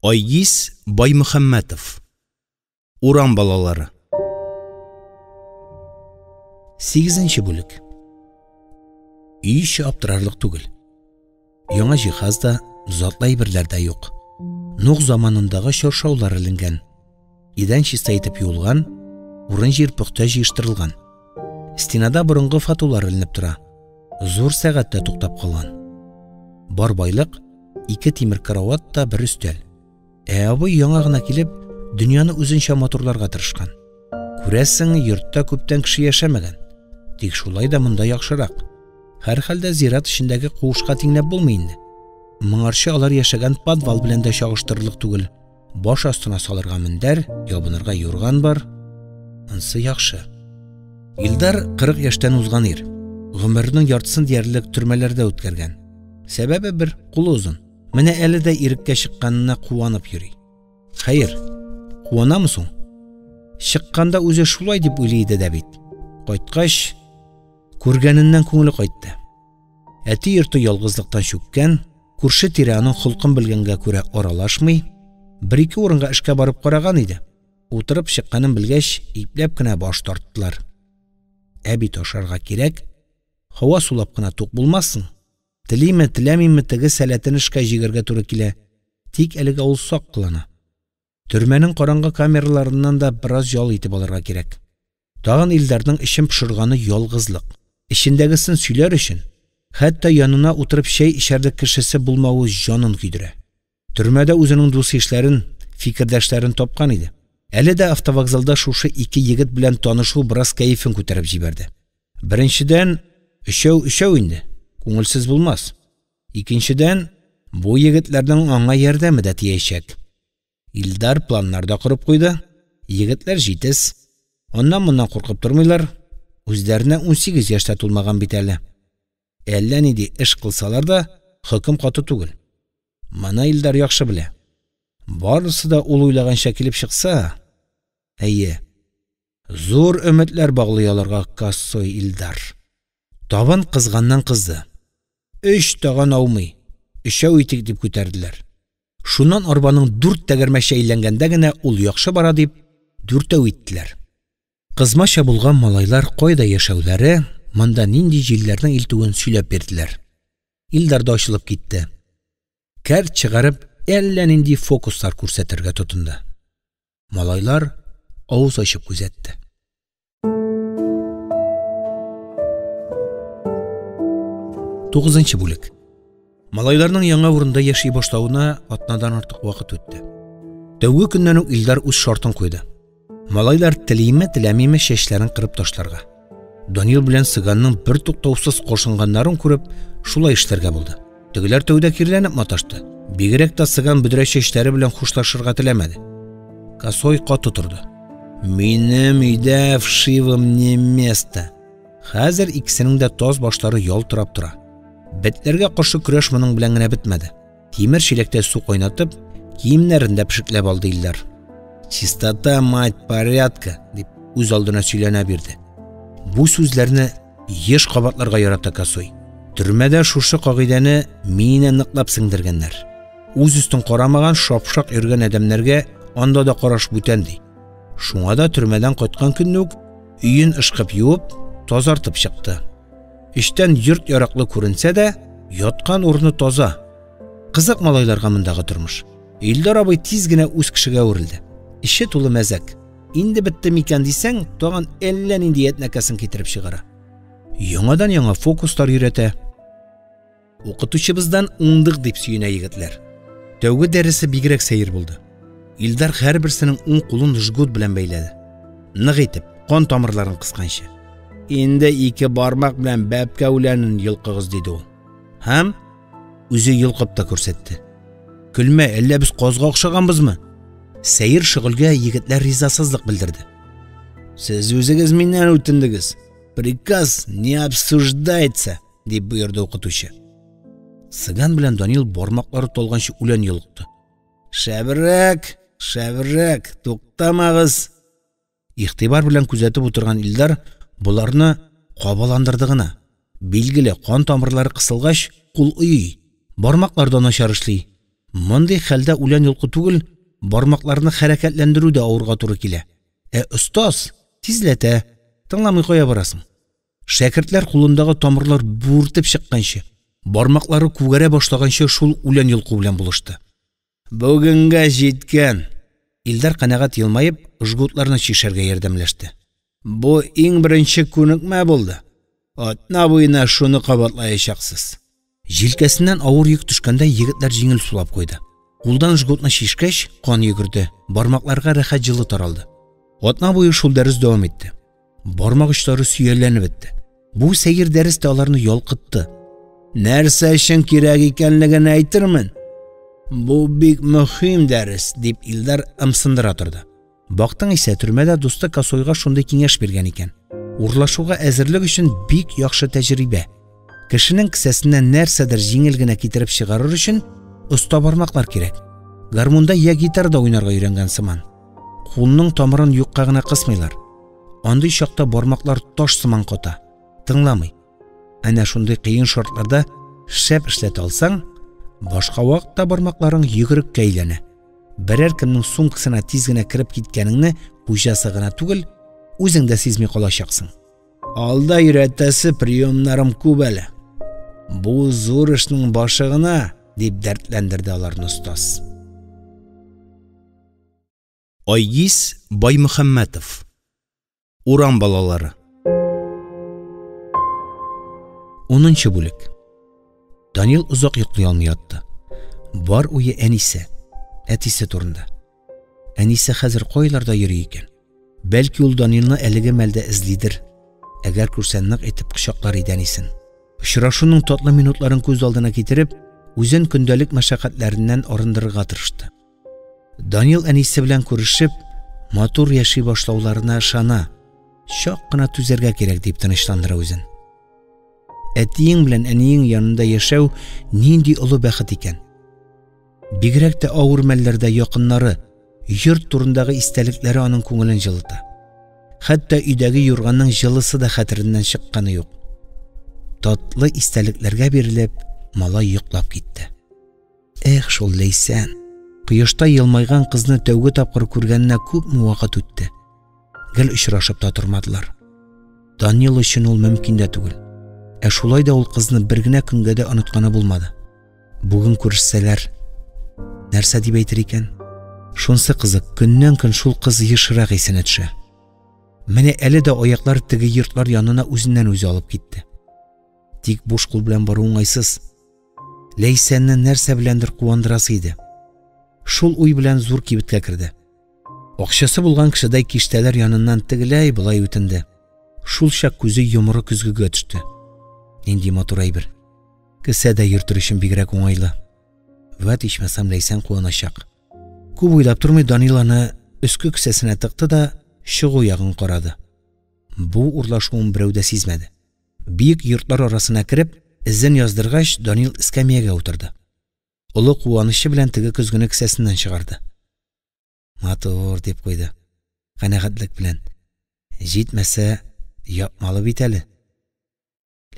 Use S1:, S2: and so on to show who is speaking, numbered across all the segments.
S1: Айгиз Баймөхәммәтов. Урам балалары. 8 бүлек. Өй эче аптырарлык түгел. Яңа җиһаз да, затлы әйберләр дә юк. Нух заманындагы чаршаулар эленгән. Идән чиста итеп юылган, урын-җир пөхтә җыештырылган. Стенада борынгы фотолар эленеп тора. Зур сәгать тә туктап калган. Бар байлык ике тимер карават та бер өстәл. Ә абый яңа гына килеп, дөньяны үзенчә матурларга тырышкан. Күрәсең, йортта күптән кеше яшәмәгән. Тик шулай да монда яхшырак. Һәрхәлдә зират эчендәге куышка тиңләп булмый инде. Моңарчы алар яшәгән подвал белән дә чагыштырырлык түгел. Баш астына салырга мендәр, ябынырга юрган бар. Ансы яхшы. Илдар 40 яшьтән узган ир. Гомеренең яртысын диярлек төрмәләрдә үткәргән. Сәбәбе бер, кулы озын. Менә әле дә иреккә чыкканына куанып йөри. Хәер, куанамы соң? Чыкканда үзе шулай дип уйлый иде дә бит. Кайткач, күргәненнән күңеле кайтты. Әти йорты ялгызлыктан чүккән, күрше-тирә аның холкын белгәнгә күрә аралашмый. Бер-ике урынга эшкә барып караган иде. Утырып чыкканын белгәч, ипләп кенә баш тарттылар. Ә бит ашарга кирәк, һава сулап кына тук булмассың. Телиме, теләмиме, теге сәләтен эшкә җигәргә туры килә. Тик әлегә ул сак кылана. Төрмәнең караңгы камераларыннан да бераз ял итеп алырга кирәк. Тагын Илдарның эчен пошырганы ялгызлык. Эчендәгесен сөйләр өчен, хәтта янына утырып чәй эчәрлек кешесе булмавы җанын көйдерә. Төрмәдә үзенең дус-ишләрен, фикердәшләрен тапкан иде. Әле дә автовокзалда шушы ике егет белән танышу бераз кәефен күтәреп җибәрде. Беренчедән, өчәү өчәү инде, күңелсез булмас. Икенчедән, бу егетләрнең аңа ярдәме дә тиячәк. Илдар планнар да корып куйды. Егетләр җитез. Аннан-моннан куркып тормыйлар. Үзләренә 18 яшь тә тулмаган бит әле. Әллә нинди эш кылсалар да, хөкем каты түгел. Моны Илдар яхшы белә. Барысы да ул уйлаганча килеп чыкса, әйе, зур өметләр баглый аларга косой Илдар. Табын кызганнан кызды. 3 таган аумый, өчәү итик дип күтәрделәр. Шуннан арбаның 4 тәгәрмәче әйләнгәндә генә ул яхшы бара дип, 4 иттеләр. Кызмача булган малайлар кайда яшәүләре, монда нинди җилләрнең илтүен сөйләп бирделәр. Илдар да ачылып китте. Кәрт чыгарып, әллә нинди фокуслар күрсәтергә тотынды. Малайлар авыз ачып күзәтте. 9 бүлек. Малайларның яңа урында яши башлавына атнадан артык вакыт үтте. Тәүге көннән үк Илдар үз шартын куйды. Малайлар телиме, теләмиме чәчләрен кырып ташларга. Данил белән Цыганның бер туктаусыз кошынганнарын күреп, шулай эшләргә булды. Тегеләр тәүдә киреләнеп маташты. Бигрәк тә Цыган бөдрә чәчләре белән хушлашырга теләмәде. Косой каты торды. Минем өйдә вшивым не место. Хәзер икесенең дә таз башлары ялтырап тора. Бетләргә каршы көрәш моның белән генә бетмәде. Тимер чиләктә су кайнатып, киемнәрен дә пешекләп алды Илдар. Чистота, мать порядка, дип үз алдына сөйләнә бирде. Бу сүзләрне еш кабатларга ярата Косой. Төрмәдә шушы кагыйдәне миенә ныклап сеңдергәннәр. Үз өстен карамаган, шапшак йөргән адәмнәргә анда да караш бүтән ди. Шуңа да төрмәдән кайткан көнне үк өен ышкып юып, тазартып чыкты. Эчтән йорт яраклы күренсә дә, яткан урыны таза. Кызык малайларга мондагы тормыш. Илдар абый тиз генә үз кешегә әверелде. Эче тулы мәзәк. Инде бетте микән дисәң, тагын әллә нинди ятнәкәсен китереп чыгара. Яңадан яңа фокуслар өйрәтә. Укытучыбыздан уңдык дип сөенә егетләр. Тәүге дәресе бигрәк сәер булды. Илдар һәрберсенең уң кулын жгут белән бәйләде. Нык итеп, кан тамырларын кысканчы. Инде ике бармак белән бәбкә үләнен йолкыгыз, диде ул. Һәм үзе йолкып та күрсәтте. Көлмә, әллә без казга охшаганбызмы? Сәер шөгыльгә егетләр ризасызлык белдерде. Сез үзегез миннән үтендегез. Приказ не обсуждается, дип боерды укытучы. Цыган белән Данил бармаклары толганчы үлән йолыкты. Шәбрәк, шәбрәк, туктамагыз. Игътибар белән күзәтеп утырган Илдар боларны кабаландырды гына. Билгеле, кан тамырлары кысылгач, кул ойый, бармаклар да начар эшли. Мондый хәлдә үлән йолку түгел, бармакларны хәрәкәтләндерү дә авырга туры килә. Ә остаз тизләтә, тыңламый кая барасың? Шәкертләр кулындагы тамырлар бүртеп чыкканчы, бармаклары күгәрә башлаганчы шул үлән йолку белән булышты. Бүгенгә җиткән. Илдар канәгать елмаеп, жгутларны чишәргә ярдәмләште. Бу иң беренче күнекмә булды. Атна буена шуны кабатлаячаксыз. Җилкәсеннән авыр йөк төшкәндә егетләр җиңел сулап куйды. Кулдан жгутны чишкәч, кан йөгерде, бармакларга рәхәт җылы таралды. Атна буе шул дәрес дәвам итте. Бармак очлары сөялләнеп бетте. Бу сәер дәрес тә аларны ялкытты. Нәрсә өчен кирәк икәнлеген әйтермен. Бу бик мөһим дәрес, дип Илдар ымсындыра торды. Бактың исә төрмәдә дусты Косойга шундый киңәш биргән икән. Урлашуга әзерлек өчен бик яхшы тәҗрибә. Кешенең кесәсеннән нәрсәдер җиңел генә китереп чыгарыр өчен оста бармаклар кирәк. Гармунда я гитарада уйнарга өйрәнгән сыман. Кулның тамырын юкка гына кысмыйлар. Андый чакта бармаклар таш сыман ката, тыңламый. Әнә шундый кыен шартларда шәп эшләтә алсаң, башка вакытта бармакларың йөгереккә әйләнә. Берәр кемнең сумкасына тиз генә кереп киткәнеңне хуҗасы гына түгел, үзең дә сизми калачаксың. Алда өйрәтәсе приемнарым күп әле. Бу зур эшнең башы гына, дип дәртләндерде аларны остаз. Айгиз Баймөхәммәтов. Урам балалары. 10 бүлек. Данил озак йоклый алмый ятты. Бар уе әнисе, әтисе турында. Әнисе хәзер кайларда йөри икән? Бәлки ул Данилны әлеге мәлдә эзлидер. Әгәр күрсә, нык итеп кочаклар иде әнисен. Очрашуның татлы минутларын күз алдына китереп, үзен көндәлек мәшәкатьләреннән арындырырга тырышты. Данил әнисе белән күрешеп, матур яши башлауларына ышана. Чак кына түзәргә кирәк дип тынычландыра үзен. Әтиең белән әниең янында яшәү нинди олы бәхет икән. Бигрәк тә авыр мәлләрдә якыннары, йорт турындагы истәлекләре аның күңелен җылыта. Хәтта өйдәге юрганның җылысы да хәтереннән чыкканы юк. Татлы истәлекләргә бирелеп, малай йоклап китте. Эх, шул Ләйсән! Кояшта елмайган кызны тәүге тапкыр күргәненә күпме вакыт үтте. Гел очрашып та тормадылар. Данил өчен ул мөмкин дә түгел. Ә шулай да ул кызны бер генә көнгә дә онытканы булмады. Бүген күрешсәләр, нәрсә дип әйтер икән? Шунсы кызык, көннән-көн шул кыз ешрак исенә төшә. Менә әле дә аяклар теге йортлар янына үзеннән-үзе алып китте. Тик буш кул белән бару уңайсыз. Ләйсәнне нәрсә беләндер куандырасы иде. Шул уй белән зур кибеткә керде. Акчасы булган кешедәй киштәләр яныннан тегеләй болай үтенде. Шул чак күзе йомры көзгегә төште. Нинди матур әйбер. Кесәдә йөртер өчен бигрәк уңайлы. Вәт ичмасам Ләйсән куаначак. Күп уйлап тормый Данил аны өске кесәсенә тыкты да чыгу ягын карады. Бу урлашуын берәү дә сизмәде. Биек йортлар арасына кереп, эзен яздыргач, Данил эскәмиягә утырды. Олы куанычы белән теге көзгене кесәсеннән чыгарды. Матур дип куйды. Канәгатьлек белән. Җитмәсә, япмалы бит әле.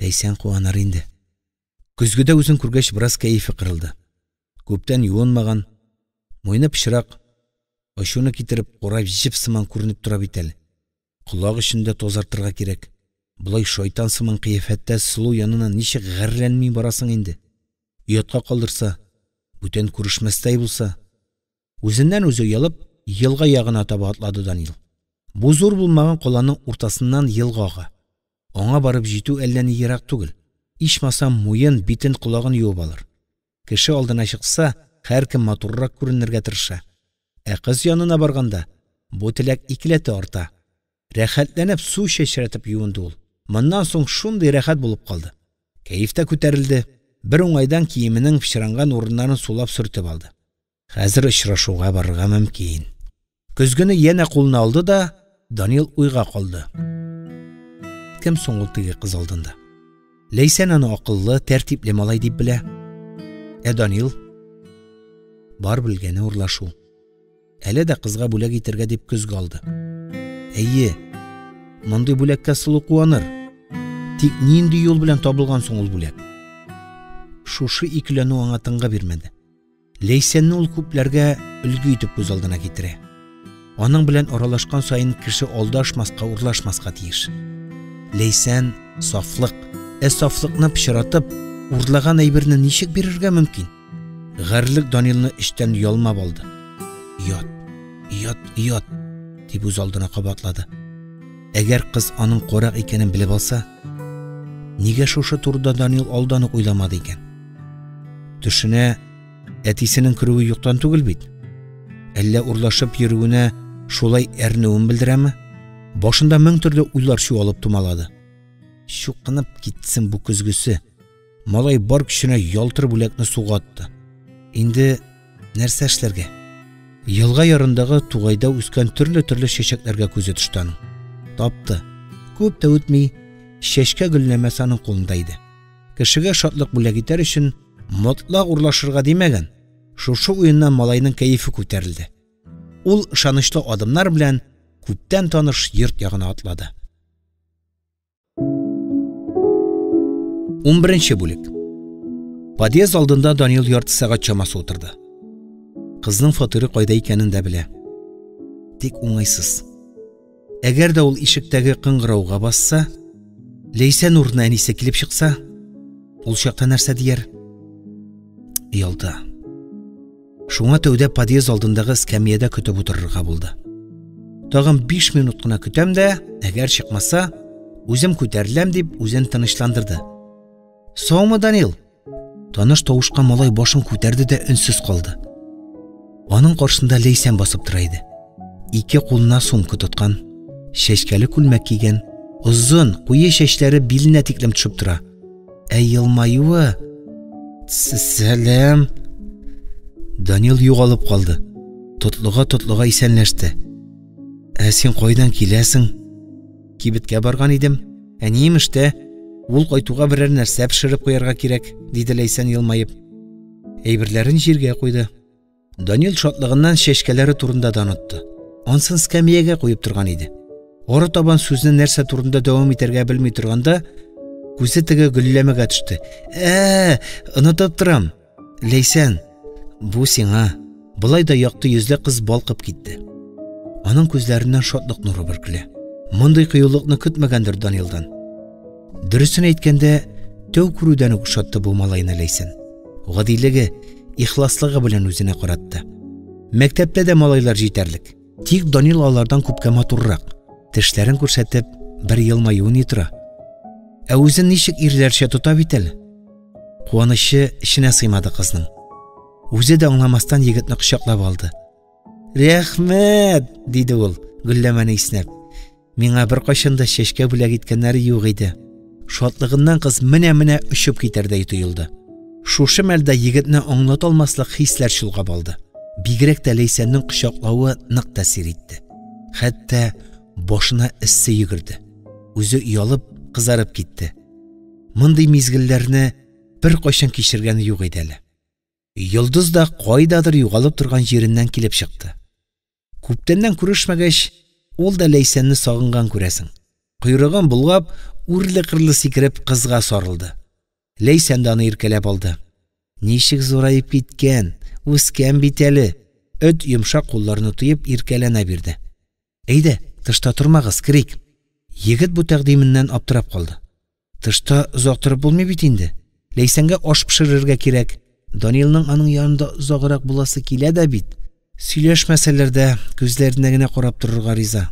S1: Ләйсән куаныр инде. Көзгедә үзен күргәч, бераз кәефе кырылды. Күптән юынмаган, муены пычрак, ачуны китереп, кара җеп сыман күренеп тора бит әле. Колак эчен дә тазартырга кирәк. Болай шайтан сыман кыяфәттә сылу янына ничек гарьләнми барасың инде? Оятка калдырса, бүтән күрешмәстәй булса. Үзеннән үзе оялып, елга ягына таба атлады Данил. Бу зур булмаган каланың уртасыннан елга ага. Аңа барып җитү әллә ни ерак түгел. Ичмасам муен, битен, колагын юып алыр. Кеше алдына чыкса, һәркем матуррак күренергә тырыша. Ә кыз янына барганда бу теләк икеләтә арта. Рәхәтләнеп су чәчрәтеп юынды ул. Моннан соң шундый рәхәт булып калды. Кәеф тә күтәрелде. Бер уңайдан киеменең пычранган урыннарын сулап сөртеп алды. Хәзер очрашуга барырга мөмкин. Көзгене янә кулына алды да Данил уйга калды. Кем соң ул теге кыз алдында? Ләйсән аны акыллы, тәртипле малай дип белә. Ә Данил бар белгәне урлашу. Әле дә кызга бүләк итәргә дип көзге алды. Әйе, мондый бүләккә сылу куаныр. Тик нинди юл белән табылган соң ул бүләк? Шушы икеләнү аңа тынгы бирмәде. Ләйсәнне ул күпләргә өлге итеп күз алдына китерә. Аның белән аралашкан саен кеше алдашмаска, урлашмаска тиеш. Ләйсән – сафлык. Ә сафлыкны пычратып, урлаган әйберне ничек бирергә мөмкин? Гарьлек Данилны эчтән ялмап алды. Оят, оят, оят, дип үз алдына кабатлады. Әгәр кыз аның карак икәнен белеп алса, нигә шушы турыда Данил алдан ук уйламады икән? Төшенә әтисенең керүе юктан түгел бит. Әллә урлашып йөрүенә шулай әрнүен белдерәме? Башында мең төрле уйлар чуалып тумалады. Чукынып китсен бу көзгесе. Малай бар көченә ялтыр бүләкне суга атты. Инде нәрсә эшләргә? Елга ярындагы тугайда үскән төрле-төрле чәчәкләргә күзе төште аның. Тапты. Күп тә үтми, чәчкә гөлләмәсе аның кулында иде. Кешегә шатлык бүләк итәр өчен мотлак урлашырга димәгән. Шушы уеннан малайның кәефе күтәрелде. Ул ышанычлы адымнар белән күптән таныш йорт ягына атлады. 11 бүлек. Подъезд алдында Данил ярты сәгать чамасы утырды. Кызның фатиры кайда икәнен дә белә. Тик уңайсыз. Әгәр дә ул ишектәге кыңгырауга басса, Ләйсән урынына әнисе килеп чыкса, ул чакта нәрсә дияр? Оялта. Шуңа тәүдә подъезд алдындагы эскәмиядә көтеп утырырга булды. Тагын 5 минут кына көтәм дә, әгәр чыкмаса, үзем күтәреләм дип үзен тынычландырды. Саумы, Данил? Таныш тавышка малай башын күтәрде дә өнсез калды. Аның каршында Ләйсән басып тора иде. Ике кулына сумка тоткан, чәчкәле күлмәк кигән, озын, куе чәчләре биленә тиклем төшеп тора. Ә елмаюы... Сәлам. Данил югалып калды. Тотлыга-тотлыга исәнләште. Ә син кайдан киләсең? Кибеткә барган идем. Әнием эштә. Ул кайтуга берәр нәрсә пешереп куярга кирәк, диде Ләйсән елмаеп. Әйберләрен җиргә куйды. Данил шатлыгыннан чәчкәләре турында да онытты. Ансын скамьягә куеп торган иде. Ары табан сүзне нәрсә турында дәвам итәргә белми торганда, күзе теге гөлләмәгә төште. Онытып торам. Ләйсән, бу сиңа. Болай да якты йөзле кыз балкып китте. Аның күзләреннән шатлык нуры бөркелә. Мондый кыюлыкны көтмәгәндер Данилдан. Дөресен әйткәндә, тәү күрүдән үк ошатты бу малайны Ләйсән. Гадилеге, ихласлыгы белән үзенә каратты. Мәктәптә дә малайлар җитәрлек. Тик Данил алардан күпкә матуррак. Тешләрен күрсәтеп, бер елмаю ни тора. Ә үзен ничек ирләрчә тота бит әле. Куанычы эченә сыймады кызның. Үзе дә аңламастан егетне кочаклап алды. Рәхмәт, диде ул, гөлләмәне иснәп. Миңа беркайчан да чәчкә бүләк иткәннәре юк иде. Шатлыгыннан кыз менә-менә очып китәрдәй тоелды. Шушы мәлдә егетне аңлата алмаслык хисләр чолгап алды. Бигрәк тә Ләйсәннең кочаклавы нык тәэсир итте. Хәтта башына эссе йөгерде. Үзе оялып, кызарып китте. Мондый мизгелләрне беркайчан кичергәне юк иде әле. Йолдыз да кайдадыр югалып торган җиреннән килеп чыкты. Күптәннән күрешмәгәч, ул да Ләйсәнне сагынган күрәсең. Койрыгын болгап, үрле-кырлы сикереп кызга сарылды. Ләйсән дә аны иркәләп алды. Ничек зураеп киткән, үскән бит әле. Эт йомшак кулларны тоеп иркәләнә бирде. Әйдә, тышта тормагыз, керик. Егет бу тәкъдименнән аптырап калды. Тышта озак торып булмый бит инде. Ләйсәнгә аш пешерергә кирәк. Данилның аның янында озаграк буласы килә дә бит. Сөйләшмәсәләр дә, күзләренә генә карап торырга риза.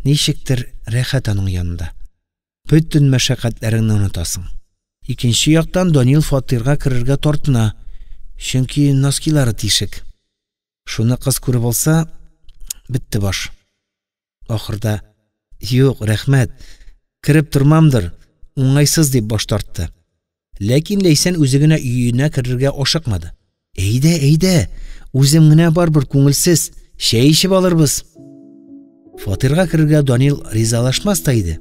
S1: Ничектер рәхәт аның янында. Бөтен мәшәкатьләреңне онытасың. Икенче яктан Данил фатирга керергә тартына, чөнки носкилары тишек. Шуны кыз күреп алса, бетте баш. Ахырда, юк, рәхмәт, кереп тормамдыр, уңайсыз дип баш тартты. Ләкин Ләйсән үзе генә өенә керергә ашыкмады. Әйдә, әйдә, үзем генә барбер күңелсез, чәй эчеп алырбыз. Фатирга керергә Данил ризалашмас та иде.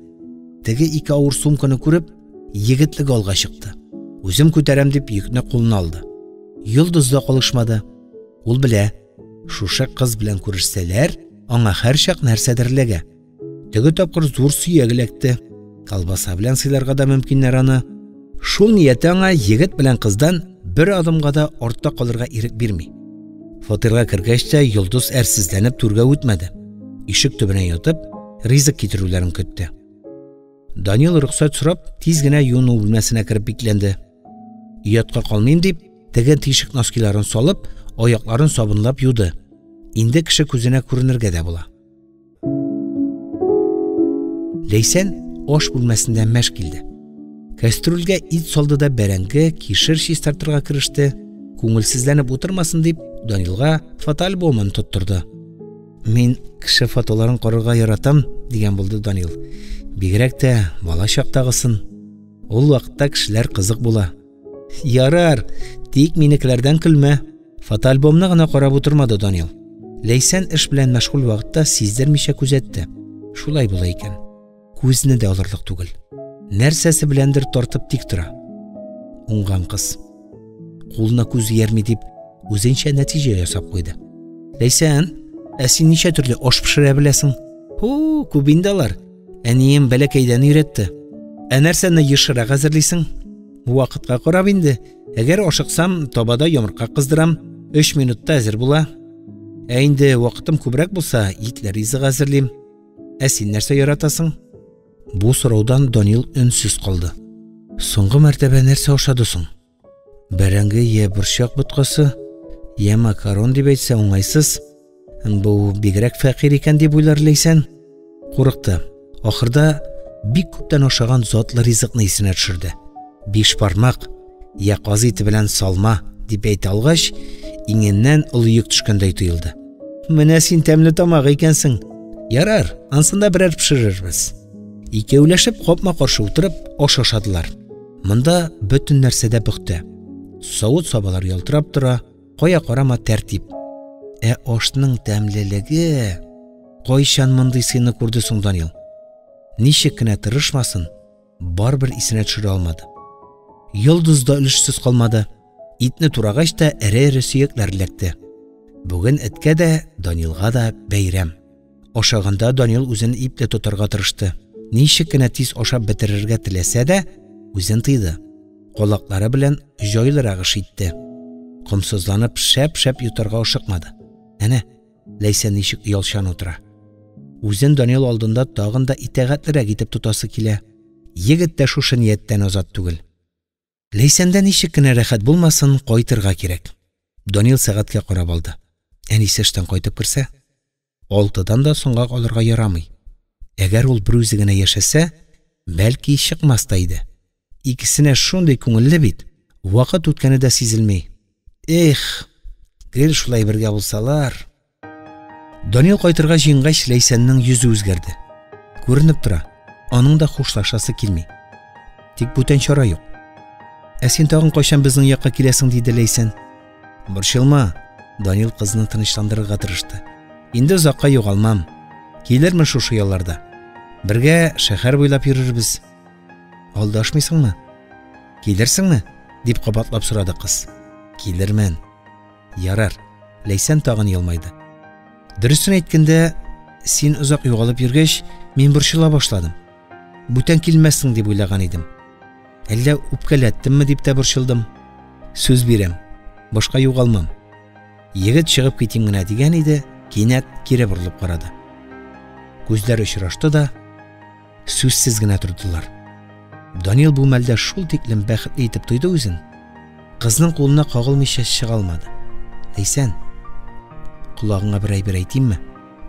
S1: Теге ике авыр сумканы күреп, егетлек алга чыкты. Үзем күтәрәм дип йөкне кулына алды. Йолдыз да калышмады. Ул белә, шушы кыз белән күрешсәләр, аңа һәрчак нәрсәдер эләгә. Теге тапкыр зур сөяк эләкте. Колбаса белән сыйларга да мөмкиннәр аны. Шул нияте аңа егет белән кыздан бер адымга да артта калырга ирек бирми. Фатирга кергәч тә Йолдыз әрсезләнеп түргә үтмәде. Ишек төбенә ятып, ризык китерүләрен көтте. Данил рөхсәт сорап, тиз генә юыну бүлмәсенә кереп бикләнде. Оятка калмыйм дип, теге тишек носкиларын салып, аякларын сабынлап юды. Инде кеше күзенә күренергә дә була. Ләйсән аш бүлмәсендә мәш килде. Кәстрүлгә ит салды да бәрәңге, кишер чистартырга кереште. Күңелсезләнеп утырмасын дип, Данилга фотоальбомын тоттырды. Мин кеше фотоларын карарга яратам, дигән булды Данил. Бигрәк тә бала чактагысын. Ул вакытта кешеләр кызык була. Ярар, тик минекеләрдән көлмә. Фотоальбомны гына карап утырмады Данил. Ләйсән эш белән мәшгуль вакытта сиздермичә күзәтте. Шулай була икән. Күзне дә алырлык түгел. Нәрсәсе беләндер тартып тик тора. Уңган кыз. Кулына күз иярми дип, үзенчә нәтиҗә ясап куйды. Ләйсән, ә син ничә төрле аш пешерә беләсең? Ху, күп инде алар. Әнием бәләкәйдән өйрәтте. Ә нәрсәне ешрак әзерлисең? Вакытка карап инде. Әгәр ашыксам, табада йомырка кыздырам, 3 минутта әзер була. Ә инде вакытым күбрәк булса, итле ризык әзерлим. Ә син нәрсә яратасың? Бу сораудан Данил өнсез калды. Соңгы мәртәбә нәрсә ашады соң? Бәрәңге я борчак боткасы, я макарон дип әйтсә уңайсыз. Бу бигрәк фәкыйрь икән дип уйлар Ләйсән. Курыкты. Ахырда бик күптән ашаган затлы ризыкны исенә төшерде. Бишбармак я каз ите белән салма дип әйтә алгач, иңеннән олы йөк төшкәндәй тоелды. Менә син тәмле тамак икәнсең. Ярар, ансын да берәр пешерербез. Икәүләшеп капма-каршы утырып аш ашадылар. Монда бөтен нәрсә дә пөхтә. Савыт-сабалар ялтырап тора, кая карама тәртип. Ә ашның тәмлелеге... Кайчан мондый сыйны күрде соң Данил? Ничек кенә тырышмасын, барыбер исенә төшерә алмады. Йолдыз да өлешсез калмады. Итне турагач та эре-эре сөякләр эләкте. Бүген эткә дә, Данилга да бәйрәм. Ашаганда Данил үзен ипле тотарга тырышты. Ничек кенә тиз ашап бетерергә теләсә дә, үзен тыйды. Колаклары белән җайлырак эш итте. Комсызланып шәп-шәп йотарга ашыкмады. Әнә, Ләйсән ничек оялчан утыра. Үзен Данил алдында тагын да итагатьлерәк итеп тотасы килә. Егет тә шушы нияттән азат түгел. Ләйсәндә ничек кенә рәхәт булмасын, кайтырга кирәк. Данил сәгатькә карап алды. Әнисе эштән кайтып керсә, 6-дан да соңга калырга ярамый. Әгәр ул берүзе генә яшәсә, бәлки чыкмас та иде. Икесенә шундый күңелле бит, вакыт үткәне дә сизелми. Эх, гел шулай бергә булсалар. Данил кайтырга җыенгач, Ләйсәннең йөзе үзгәрде. Күренеп тора, аның да хушлашасы килми. Тик бүтән чара юк. Ә син тагын кайчан безнең якка киләсең, диде Ләйсән. Борчылма, Данил кызны тынычландырырга тырышты. Инде озакка югалмам. Килермен шушы ялларда. Бергә шәһәр буйлап йөрербез. Алдашмыйсыңмы? Килерсеңме? Дип кабатлап сорады кыз. Килермен. Ярар. Ләйсән тагын елмайды. Дөресен әйткәндә, син озак югалып йөргәч, мин борчыла башладым. Бүтән килмәссең дип уйлаган идем. Әллә үпкәләттемме дип тә борчылдым. Сүз бирәм, башка югалмам. Егет чыгып китим генә дигән иде, кинәт кире борылып карады. Күзләр очрашты да, сүзсез генә тордылар. Данил бу мәлдә шул тиклем бәхетле итеп тойды үзен. Кызның кулына кагылмыйча чыга алмады. Ләйсән, колагыңа бер әйбер әйтимме?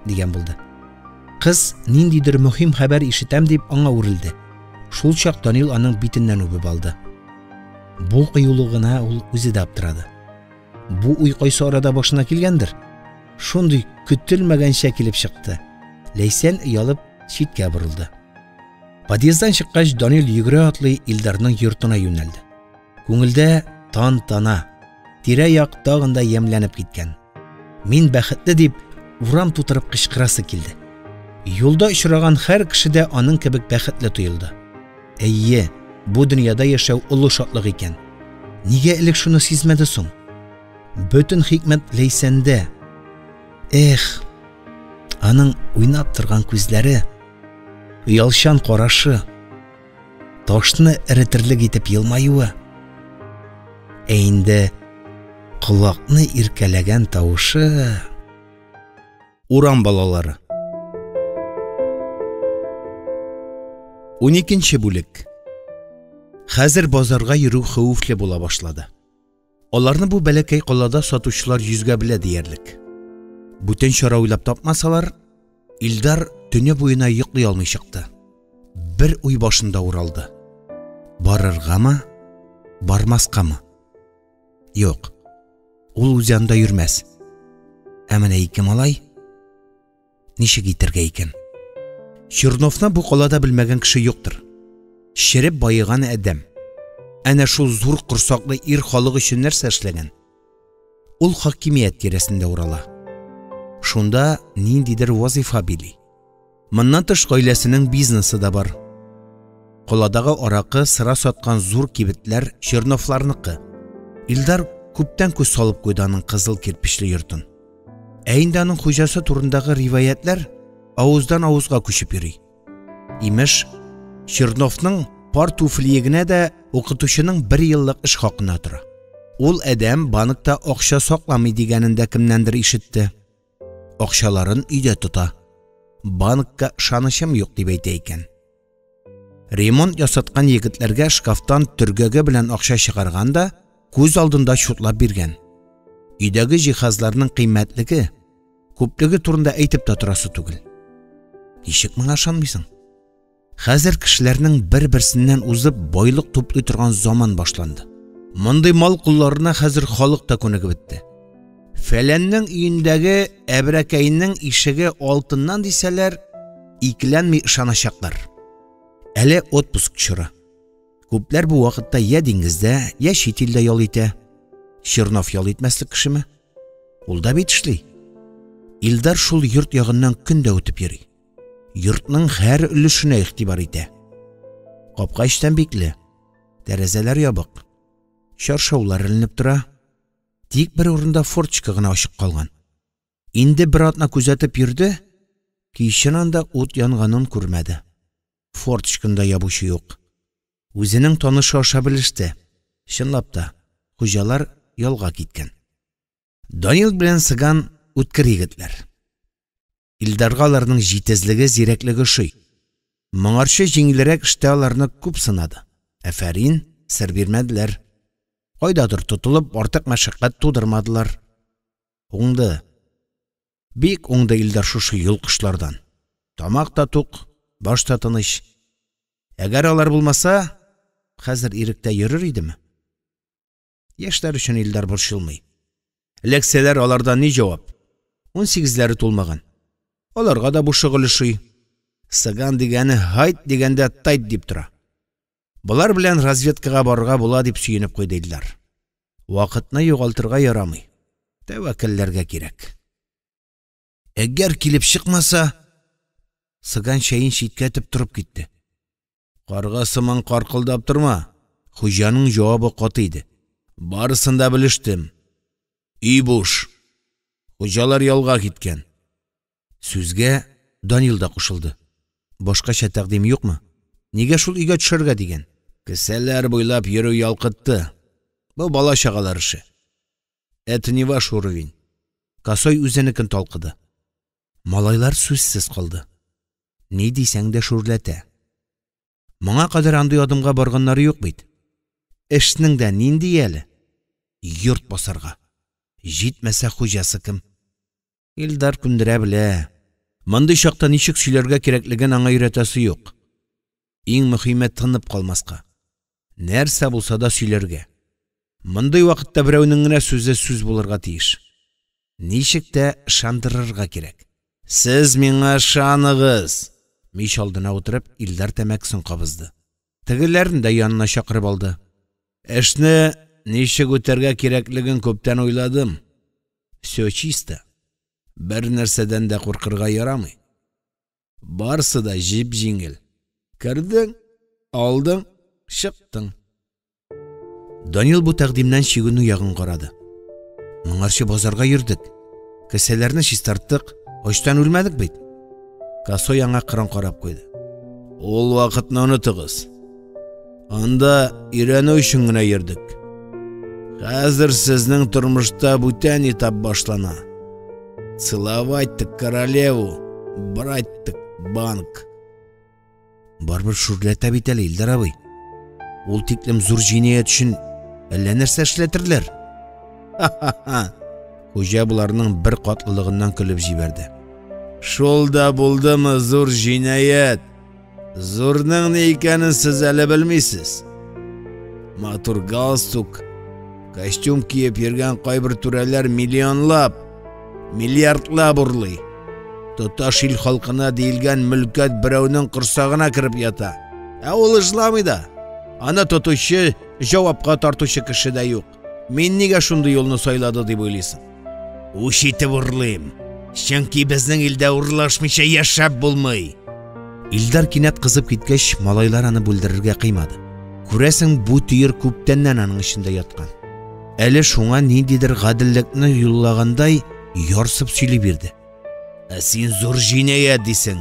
S1: Дигән булды. Кыз ниндидер мөһим хәбәр ишетәм дип аңа үрелде. Шул чак Данил аның битеннән үбеп алды. Бу кыюлыгына ул үзе дә аптырады. Бу уй кайсы арада башына килгәндер? Шундый көтелмәгәнчә килеп чыкты. Ләйсән оялып читкә борылды. Подъезддан чыккач, Данил йөгерә атлый Илдарның йортына юнәлде. Күңелдә тантана, тирә-як тагын да ямьләнеп киткән. Мин бәхетле дип урам тутырып кычкырасы килде. Юлда очраган һәр кеше дә аның кебек бәхетле тоелды. Әйе, бу дөньяда яшәү олы шатлык икән. Нигә элек шуны сизмәде соң? Бөтен хикмәт Ләйсәндә. Эх, аның уйнап торган күзләре, оялчан карашы, ташны эретерлек итеп елмаюы. Ә инде колакны иркәләгән тавышы. Урам балалары. 12 бүлек. Хәзер базарга йөрү хәвефле була башлады. Аларны бу бәләкәй калада сатучылар йөзгә белә диярлек. Бүтән чара уйлап тапмасалар, Илдар төне буена йоклый алмый чыкты. Бер уй башында уралды. Барыргамы, бармаскамы? Юк. Ул үзе анда йөрмәс. Ә менә ике малай ничек итәргә икән? Черновны бу калада белмәгән кеше юктыр. Череп баеган адәм. Әнә шул зур корсаклы ир халык өчен нәрсә эшләгән? Ул хакимият тирәсендә урала. Шунда ниндидер вазифа били. Моннан тыш гаиләсенең бизнесы да бар. Каладагы аракы, сыра саткан зур кибетләр Черновларныкы. Илдар күптән күз салып куйды аның кызыл кирпечле йортын. Ә инде аның хуҗасы турындагы риваятлар авыздан авызга күчеп йөри. Имеш, Черновның пар туфлие генә дә укытучының бер еллык эш хакына тора. Ул адәм банкта акча сакламый дигәнен дә кемнәндер ишетте. Акчаларын өйдә тота. Банкка ышанычым юк дип әйтә икән. Ремонт ясаткан егетләргә шкафтан төргәге белән акча чыгарган да күз алдында чутлап биргән. Өйдәге җиһазларның кыйммәтлеге, күплеге турында әйтеп тә торасы түгел. Ничек моңа ышанмыйсың? Хәзер кешеләрнең бер-берсеннән узып байлык туплый торган заман башланды. Мондый мал кулларына хәзер халык та күнегеп бетте. Фәләннең өендәге әбрәкәйнең ишеге алтыннан дисәләр, икеләнми ышаначаклар. Әле отпуск чоры. Күпләр бу вакытта я диңгездә, я чит илдә ял итә. Чернов ял итмәслек кешеме? Ул да бит эшли. Илдар шул йорт ягыннан көн дә үтеп йөри. Йортның һәр өлешенә игътибар итә. Капка эчтән бикле. Тәрәзәләр ябык. Чаршаулар эленеп тора. Тик бер урында форточка гына ачык калган. Инде бер атна күзәтеп йөрде, кичен анда ут янганын күрмәде. Форточканы да ябучы юк. Үзенең танышы аша белеште. Чынлап та, хуҗалар ялга киткән. Данил белән Сыган үткер егетләр. Илдарга аларның җитезлеге, зирәклеге ошый. Моңарчы җиңелрәк эштә аларны күп сынады. Афәрин, сер бирмәделәр. Кайдадыр тотылып, артык мәшәкать тудырмадылар. Уңды. Бик уңды Илдар шушы йолкышлардан. Тамак та тук, баш та тыныч. Әгәр алар булмаса, хәзер иректә йөрер идеме? Яшьләр өчен Илдар борчылмый. Эләксәләр алардан ни җавап? 18-ләре тулмаган. Аларга да бу шөгыль ошый. Сыган дигәне һайт дигәндә тайт дип тора. Болар белән разведкага барырга була дип сөенеп куйды Илдар. Вакытны югалтырга ярамый. Тәвәккәлләргә кирәк. Әгәр килеп чыкмаса, Сыган чәен читкә этеп торып китте. Карга сыман каркылдап торма. Хуҗаның җавабы каты иде. Барысын да белештем. Өй буш. Хуҗалар ялга киткән. Сүзгә Данил да кушылды. Башкача тәкъдим юкмы? Нигә шул өйгә төшәргә дигән? Кесәләр буйлап йөрү ялкытты. Бу бала чагалар эше. Это не ваш уровень. Косой үзенекен талкыды. Малайлар сүзсез калды. Ни дисәң дә шүрләтә. Моңа кадәр андый адымга барганнары юк бит. Эшнең дә нинди әле? Йорт басарга. Җитмәсә хуҗасы кем? Илдар күндерә белә. Мондый чакта ничек сөйләргә кирәклеген аңа өйрәтәсе юк. Иң мөһиме тынып калмаска. Нәрсә булса да сөйләргә. Мондый вакытта берәүнең генә сүзе сүз булырга тиеш. Ничек тә ышандырырга кирәк. Сез миңа ышаныгыз. Мич алдына утырып, Илдар тәмәкесен кабызды. Тегеләрен дә янына чакырып алды. Эшне ничек үтәргә кирәклеген күптән уйладым. Все чисто. Бер нәрсәдән дә куркырга ярамый. Барысы да җип-җиңел. Кердең, алдың, чыктың. Данил бу тәкъдимнән чигенү ягын карады. Моңарчы базарга йөрдек. Кесәләрне чистарттык, ачтан үлмәдек бит. Косой аңа кырын карап куйды. Ул вакытны онытыгыз. Анда өйрәнү өчен генә йөрдек. Хәзер сезнең тормышта бүтән этап башлана. Целовать так королеву, брать так банк. Барыбер шүрләтә бит әле, Илдар абый. Ул тиклем зур җинаять өчен әллә нәрсә эшләтерләр. Ха-ха-ха. Хуҗа боларның бер катлылыгыннан көлеп җибәрде. Шул да булдымы зур җинаять? Зурның ни икәнен сез әле белмисез. Матур галстук, костюм киеп йөргән кайбер түрәләр миллионлап, миллиардлап урлый. Тоташ ил халкына диелгән мөлкәт берәүнең корсагына кереп ята. Ә ул эшламый да. Аны тотучы, җавапка тартучы кеше дә юк. Мин нигә шундый юлны сайлады дип уйлыйсың? Үч итеп урлыйм. Чөнки безнең илдә урлашмыйча яшәп булмый. Илдар кинәт кызып киткәч, малайлар аны бүлдерергә кыймады. Күрәсең, бу төер күптәннән аның эчендә яткан. Әле шуңа ниндидер гаделлекне юллагандай ярсып сөйли бирде. Ә син зур җинаять дисең.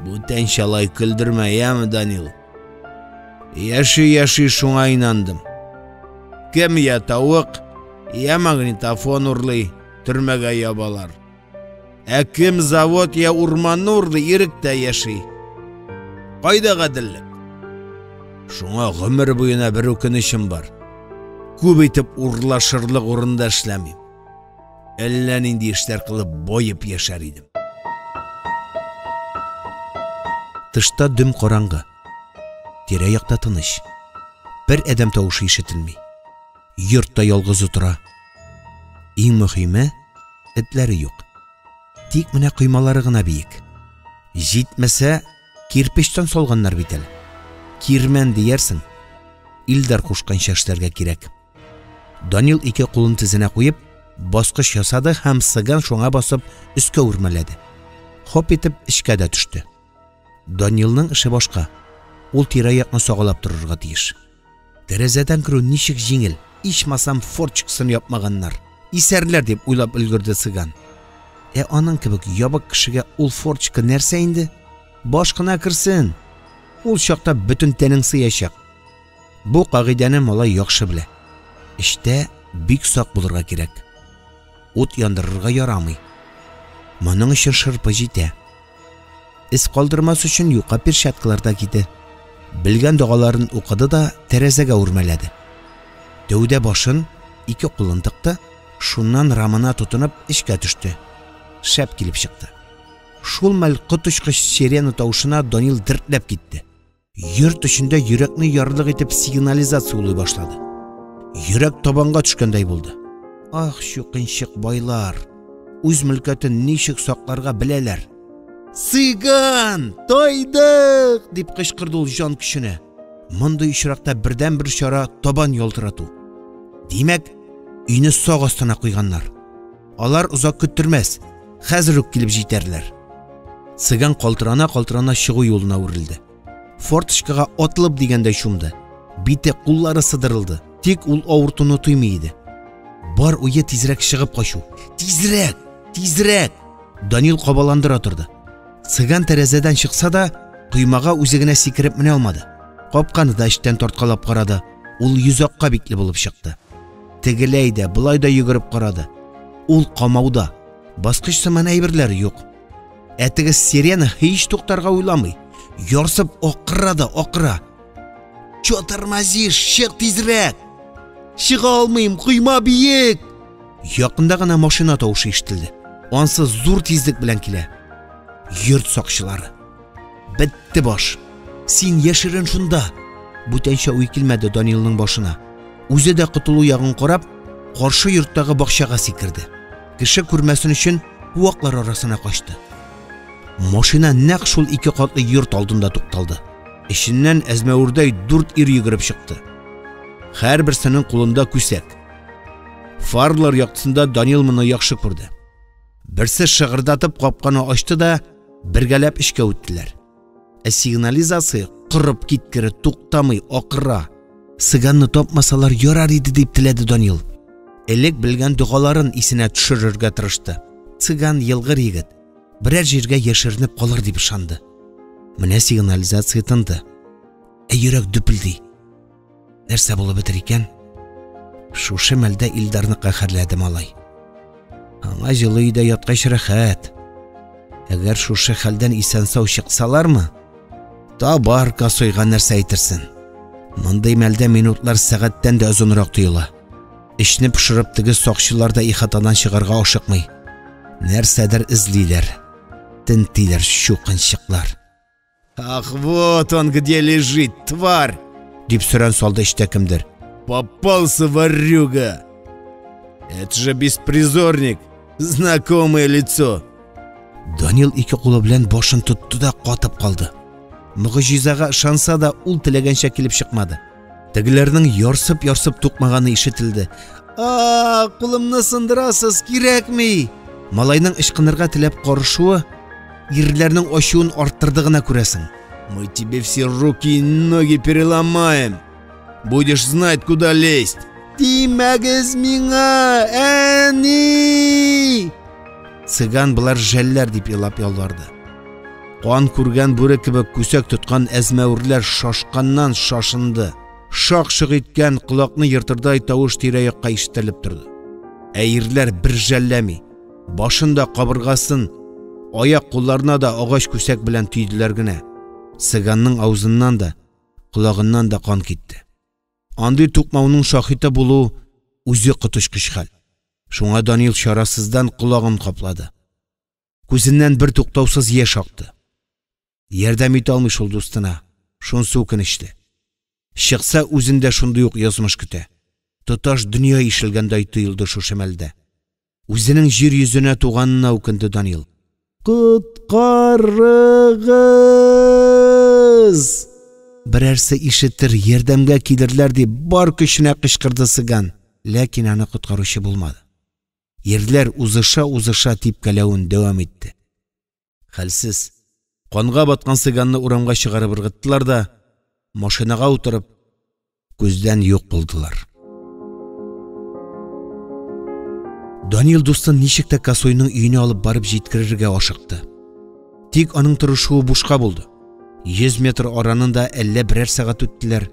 S1: Бүтәнчә алай көлдермә, яме, Данил. Яши-яши шуңа инандым. Кем я тавык, я магнитофон урлый, төрмәгә ябалар. Ә кем завод я урманны урлый, иректә яши. Кайда гаделлек? Шуңа гомер буена бер үкенечем бар. Күп итеп урлашырлык урында эшләмим. Әллә нинди эшләр кылып баеп яшәр идем. Тышта дөм караңгы. Тирә-якта тыныч. Бер адәм тавышы ишетелми. Йортта ялгызы тора. Иң мөһиме, этләре юк. Тик менә коймалары гына биек. Җитмәсә, кирпечтән салганнар бит әле. Кирмән диярсең. Илдар кушканча эшләргә кирәк. Данил ике кулын тезенә куеп, баскыч ясады һәм цыган шуңа басып өскә үрмәләде. Хоп итеп эчкә дә төште. Данилның эше башка. Ул тирә-якны сагалап торырга тиеш. Тәрәзәдән керү ничек җиңел, ичмасам форточкасын япмаганнар. Исәрләр дип уйлап өлгерде цыган. Ә аның кебек ябык кешегә ул форточка нәрсә инде? Баш кына керсен. Ул чакта бөтен тәнең сыячак. Бу кагыйдәне малай яхшы белә. Эчтә бик сак булырга кирәк. Ут яндырырга ярамый. Моның өчен шырпы җитә. Эз калдырмас өчен юка перчаткалар да киде. Белгән догаларын укыды да тәрәзәгә үрмәләде. Тәүдә башын, ике кулын тыкты, шуннан рамына тотынып эчкә төште. Шәп килеп чыкты. Шул мәл коточкыч сирена тавышына Данил дертләп китте. Йорт эчендә йөрәкне ярырлык итеп сигнализация улый башлады. Йөрәк табанга төшкәндәй булды. Ах, чукынчык байлар! Үз мөлкәтен ничек сакларга беләләр. Цыган! Тайдык! Дип кычкырды ул җан көченә. Мондый очракта бердәнбер чара табан ялтырату. Димәк, өйне сак астына куйганнар. Алар озак көттермәс, хәзер үк килеп җитәрләр. Цыган калтырана-калтырана чыгу юлына үрелде. Форточкага атылып дигәндәй чумды. Бите, куллары сыдырылды. Тик ул авыртуны тоймый иде. Бар уе тизрәк чыгып качу. Тизрәк! Тизрәк! Данил кабаландыра торды. Цыган тәрәзәдән чыкса да, коймага үзе генә сикереп менә алмады. Капканы да эчтән тарткалап карады. Ул йозакка бикле булып чыкты. Тегеләй дә, болай да йөгереп карады. Ул камауда. Баскыч сыман әйберләре юк. Ә теге сирена һич туктарга уйламый. Ярсып акыра да акыра. Чё тормозишь? Чык тизрәк! Чыга алмыйм, койма биек! Якында гына машина тавышы ишетелде. Ансы зур тизлек белән килә. Йорт сакчылары. Бетте баш. Син яшерен шунда. Бүтәнчә уй килмәде Данилның башына. Үзе дә котылу ягын карап, каршы йорттагы бакчага сикерде. Кеше күрмәсен өчен куаклар арасына качты. Машина нәкъ шул ике катлы йорт алдында тукталды. Эченнән әзмәвердәй 4 ир йөгереп чыкты. Һәрберсенең кулында күсәк. Фарлар яктысында Данил моны яхшы күрде. Берсе шыгырдатып капканы ачты да, бергәләп эчкә үттеләр. Ә сигнализация корып киткере туктамый акыра. Цыганны тапмасалар ярар иде дип теләде Данил. Элек белгән догаларын исенә төшерергә тырышты. Цыган елгыр егет, берәр җиргә яшеренеп калыр дип ышанды. Менә сигнализация тынды. Ә йөрәк дөпелди. Нәрсә булып бетер икән? Шушы мәлдә Илдарны каһәрләде малай. Аңа җылы өйдә яткач рәхәт. Әгәр шушы хәлдән исән-сау чыксалармы, табар Косойга нәрсә әйтерсен. Мондый мәлдә минутлар сәгатьтән дә озынрак тоела. Эчне пошырып, теге сакчылар да ихатадан чыгарга ашыкмый. Нәрсәдер эзлиләр, тентиләр, чукынчыклар. «Ах, вот он где лежит, тварь!» – дип сөрән салды эчтә кемдер. «Попался, ворюга! Это же беспризорник, знакомое лицо!» Данил ике кулы белән башын тотты да катып калды. Могҗизага ышанса да, ул теләгәнчә килеп чыкмады. Тегеләрнең ярсып-ярсып тукмаганы ишетелде. «А, кулымны сындырасыз, кирәкми!» Малайның ычкынырга теләп карышуы ирләрнең ачуын арттырды гына, күрәсең. «Мы тебе все руки и ноги переломаем. Будешь знать, куда лезть!» «Тимәгез миңа, әни!» Цыган болар жәлләр дип елап ялварды. Кан күргән бүре кебек күсәк тоткан әзмәверләр шашканнан шашынды. Шак-шок иткән, колакны ертырдай тавыш тирә-якка ишетелеп торды. Ә ирләр бер жәлләми. Башын да, кабыргасын, аяк-кулларына да агач күсәк белән төйделәр генә. Цыганның авызыннан да, колагыннан да кан китте. Андый тукмауның шаһиты булу үзе коточкыч хәл. Шуңа Данил чарасыздан колагын каплады. Күзеннән бер туктаусыз яшь акты. Ярдәм итә алмый шул дустына. Шунысы үкенечле. Чыкса, үзен дә шундый ук язмыш көтә. Тоташ дөнья ишелгәндәй тоелды шушы мәлдә. Үзенең җир йөзенә туганына үкенде Данил. «Коткарыгыз!» Берәрсе ишетер, ярдәмгә килерләр дип, бар көченә кычкырды цыган. Ләкин аны коткаручы булмады. Ирләр узыша-узыша типкәләвен дәвам итте. Хәлсез, канга баткан цыганны урамга чыгарып ыргыттылар да, машинага утырып, күздән юк булдылар. Данил дустын ничек тә Косойның өенә алып барып җиткерергә ашыкты. Тик аның тырышуы бушка булды. 100 метр аранында әллә берәр сәгать үттеләр.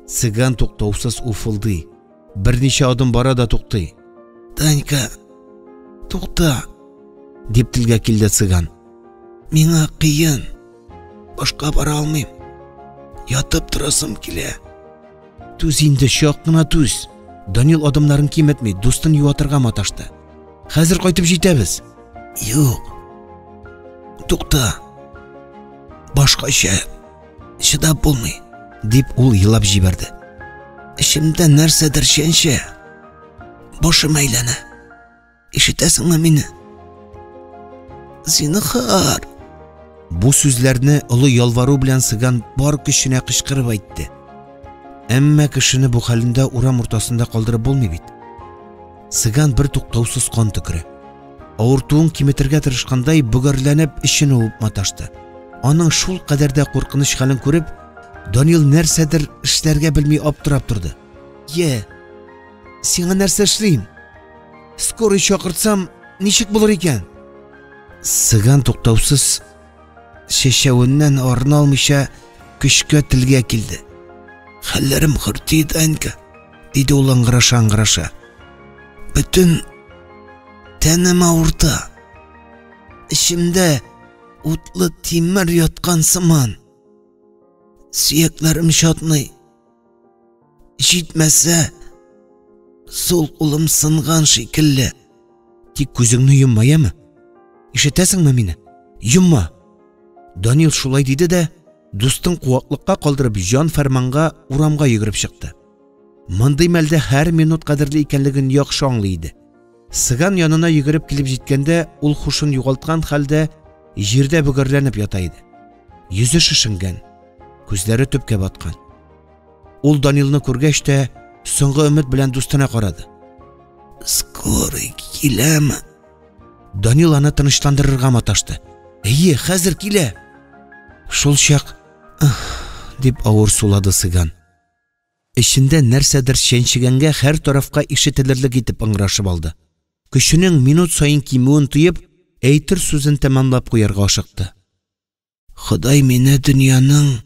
S1: Цыган туктаусыз уфылдый. Берничә адым бара да туктый. «Данька, тукта!» – дип телгә килде цыган. «Миңа кыен, башка бара алмыйм. Ятып торасым килә». «Түз инде, чак кына түз!» Данил адымнарын киметми, дустын юатырга маташты. «Хәзер кайтып җитәбез!» «Юк, тукта, башкача чыдап булмый», – дип ул елап җибәрде. «Эчемдә нәрсәдер чәнчә, башым әйләнә. Ишетәсеңме мине? Зинһар!» Бу сүзләрне олы ялвару белән цыган бар көченә кычкырып әйтте. Әмма кешене бу хәлендә урам уртасында калдырып булмый бит. Цыган бер туктаусыз кан төкерә. Авыртуын киметергә тырышкандай, бөгәрләнеп, эчен уып маташты. Аның шул кадәр дә куркыныч хәлен күреп, Данил нәрсәдер эшләргә белми аптырап торды. «Йә, сиңа нәрсә эшлим? Скорый чакыртсам, ничек булыр икән?» Цыган туктаусыз чәчәвеннән арына алмыйча көчкә телгә килде. «Хәлләрем хөрти, Данька», – диде ул ыңгыраша-ыңгыраша. «Бөтен тәнем авырта. Эчемдә утлы тимер яткан сыман. Сөякләрем чатный. Җитмәсә, сул кулым сынган шикелле». «Тик күзеңне йомма, яме? Ишетәсеңме мине? Йомма!» Данил шулай диде дә, дустын куаклыкка калдырып, җан фәрманга урамга йөгереп чыкты. Мондый мәлдә һәр минут кадерле икәнлеген яхшы аңлый иде. Цыган янына йөгереп килеп җиткәндә, ул хушын югалткан хәлдә җирдә бөгәрләнеп ята иде. Йөзе шешенгән, күзләре төпкә баткан. Ул Данилны күргәч тә, соңгы өмет белән дустына карады. «Скорый киләме?» Данил аны тынычландырырга маташты. «Әйе, хәзер килә!» Шул чак «Ах!» дип авыр сулады цыган. Эчендә нәрсәдер чәнчегәнгә һәр тарафка ишетелерлек итеп ыңгырашып алды. Көченең минут саен кимүен тоеп, әйтер сүзен тәмамлап куярга ашыкты. «Ходай мине дөньяның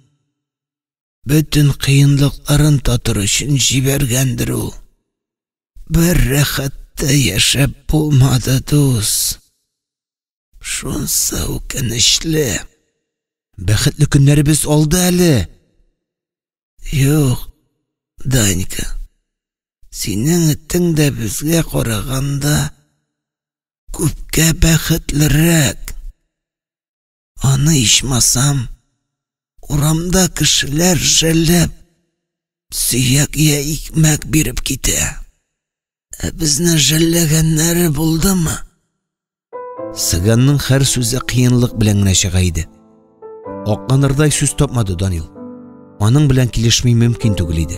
S1: бөтен кыенлыкларын татыр өчен җибәргәндер ул. Бер рәхәттә яшәп булмады, дус. Шунсы үкенечле. Бәхетле көннәребез алды әле. Юк, Данька, синең этең дә безгә караганда күпкә бәхетлерәк. Аны ичмасам, урамда кешеләр жәлләп, сөяк я икмәк биреп китә. Ә безне жәлләгәннәре булдымы? Цыганның һәр сүзе кыенлык белән генә чыга иде. Акланырдай сүз тапмады Данил. Аның белән килешми мөмкин түгел иде.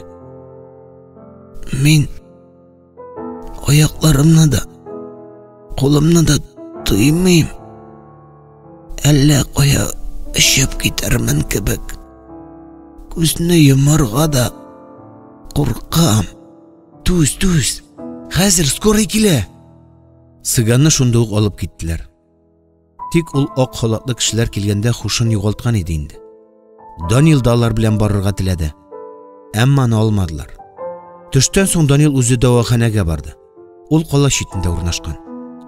S1: Мин аякларымны да, кулымны да тоймыйм. Әллә кая очып китәрмен кебек. Күзне йомарга да куркам. Түз, түз. Хәзер скорый килә. Цыганны шунда ук алып киттеләр. Тик ул ак халатлы кешеләр килгәндә хушын югалткан иде инде. Данил да алар белән барырга теләде. Әмма аны алмадылар. Төштән соң Данил үзе дәваханәгә барды. Ул кала читендә урнашкан.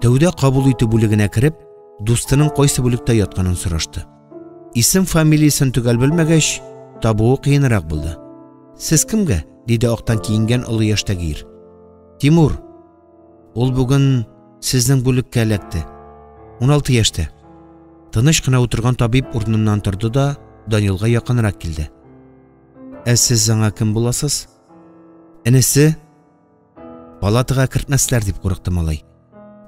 S1: Тәүдә кабул итү бүлегенә кереп, дустының кайсы бүлектә ятканын сорашты. Исем-фамилиясен төгәл белмәгәч, табуы кыенрак булды. «Сез кемгә?» – диде актан киенгән олы яшьтәге ир. «Тимур. Ул бүген сезнең бүлеккә эләкте. 16 яшьтә». Тыныч кына утырган табиб урыныннан торды да Данилга якынрак килде. «Ә сез аңа кем буласыз?» «Энесе?» «Палатага кертмәсләр», – дип курыкты малай.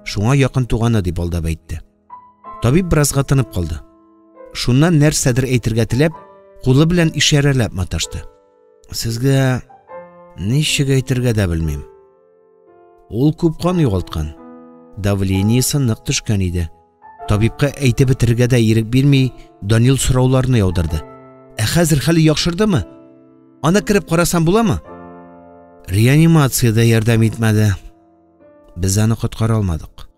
S1: Шуңа якын туганы дип алдап әйтте. Табиб беразга тынып калды. Шуннан нәрсәдер әйтергә теләп, кулы белән ишарәләп маташты. «Сезгә ничек әйтергә дә белмим. Ул күп кан югалткан. Давлениесе нык төшкән иде». Табибка әйтеп бетерергә дә ирек бирми, Данил сорауларны яудырды. «Ә хәзер хәле яхшырдымы? Аны кереп карасам буламы?» Реанимация дә ярдәм итмәде. Без аны коткара алмадык.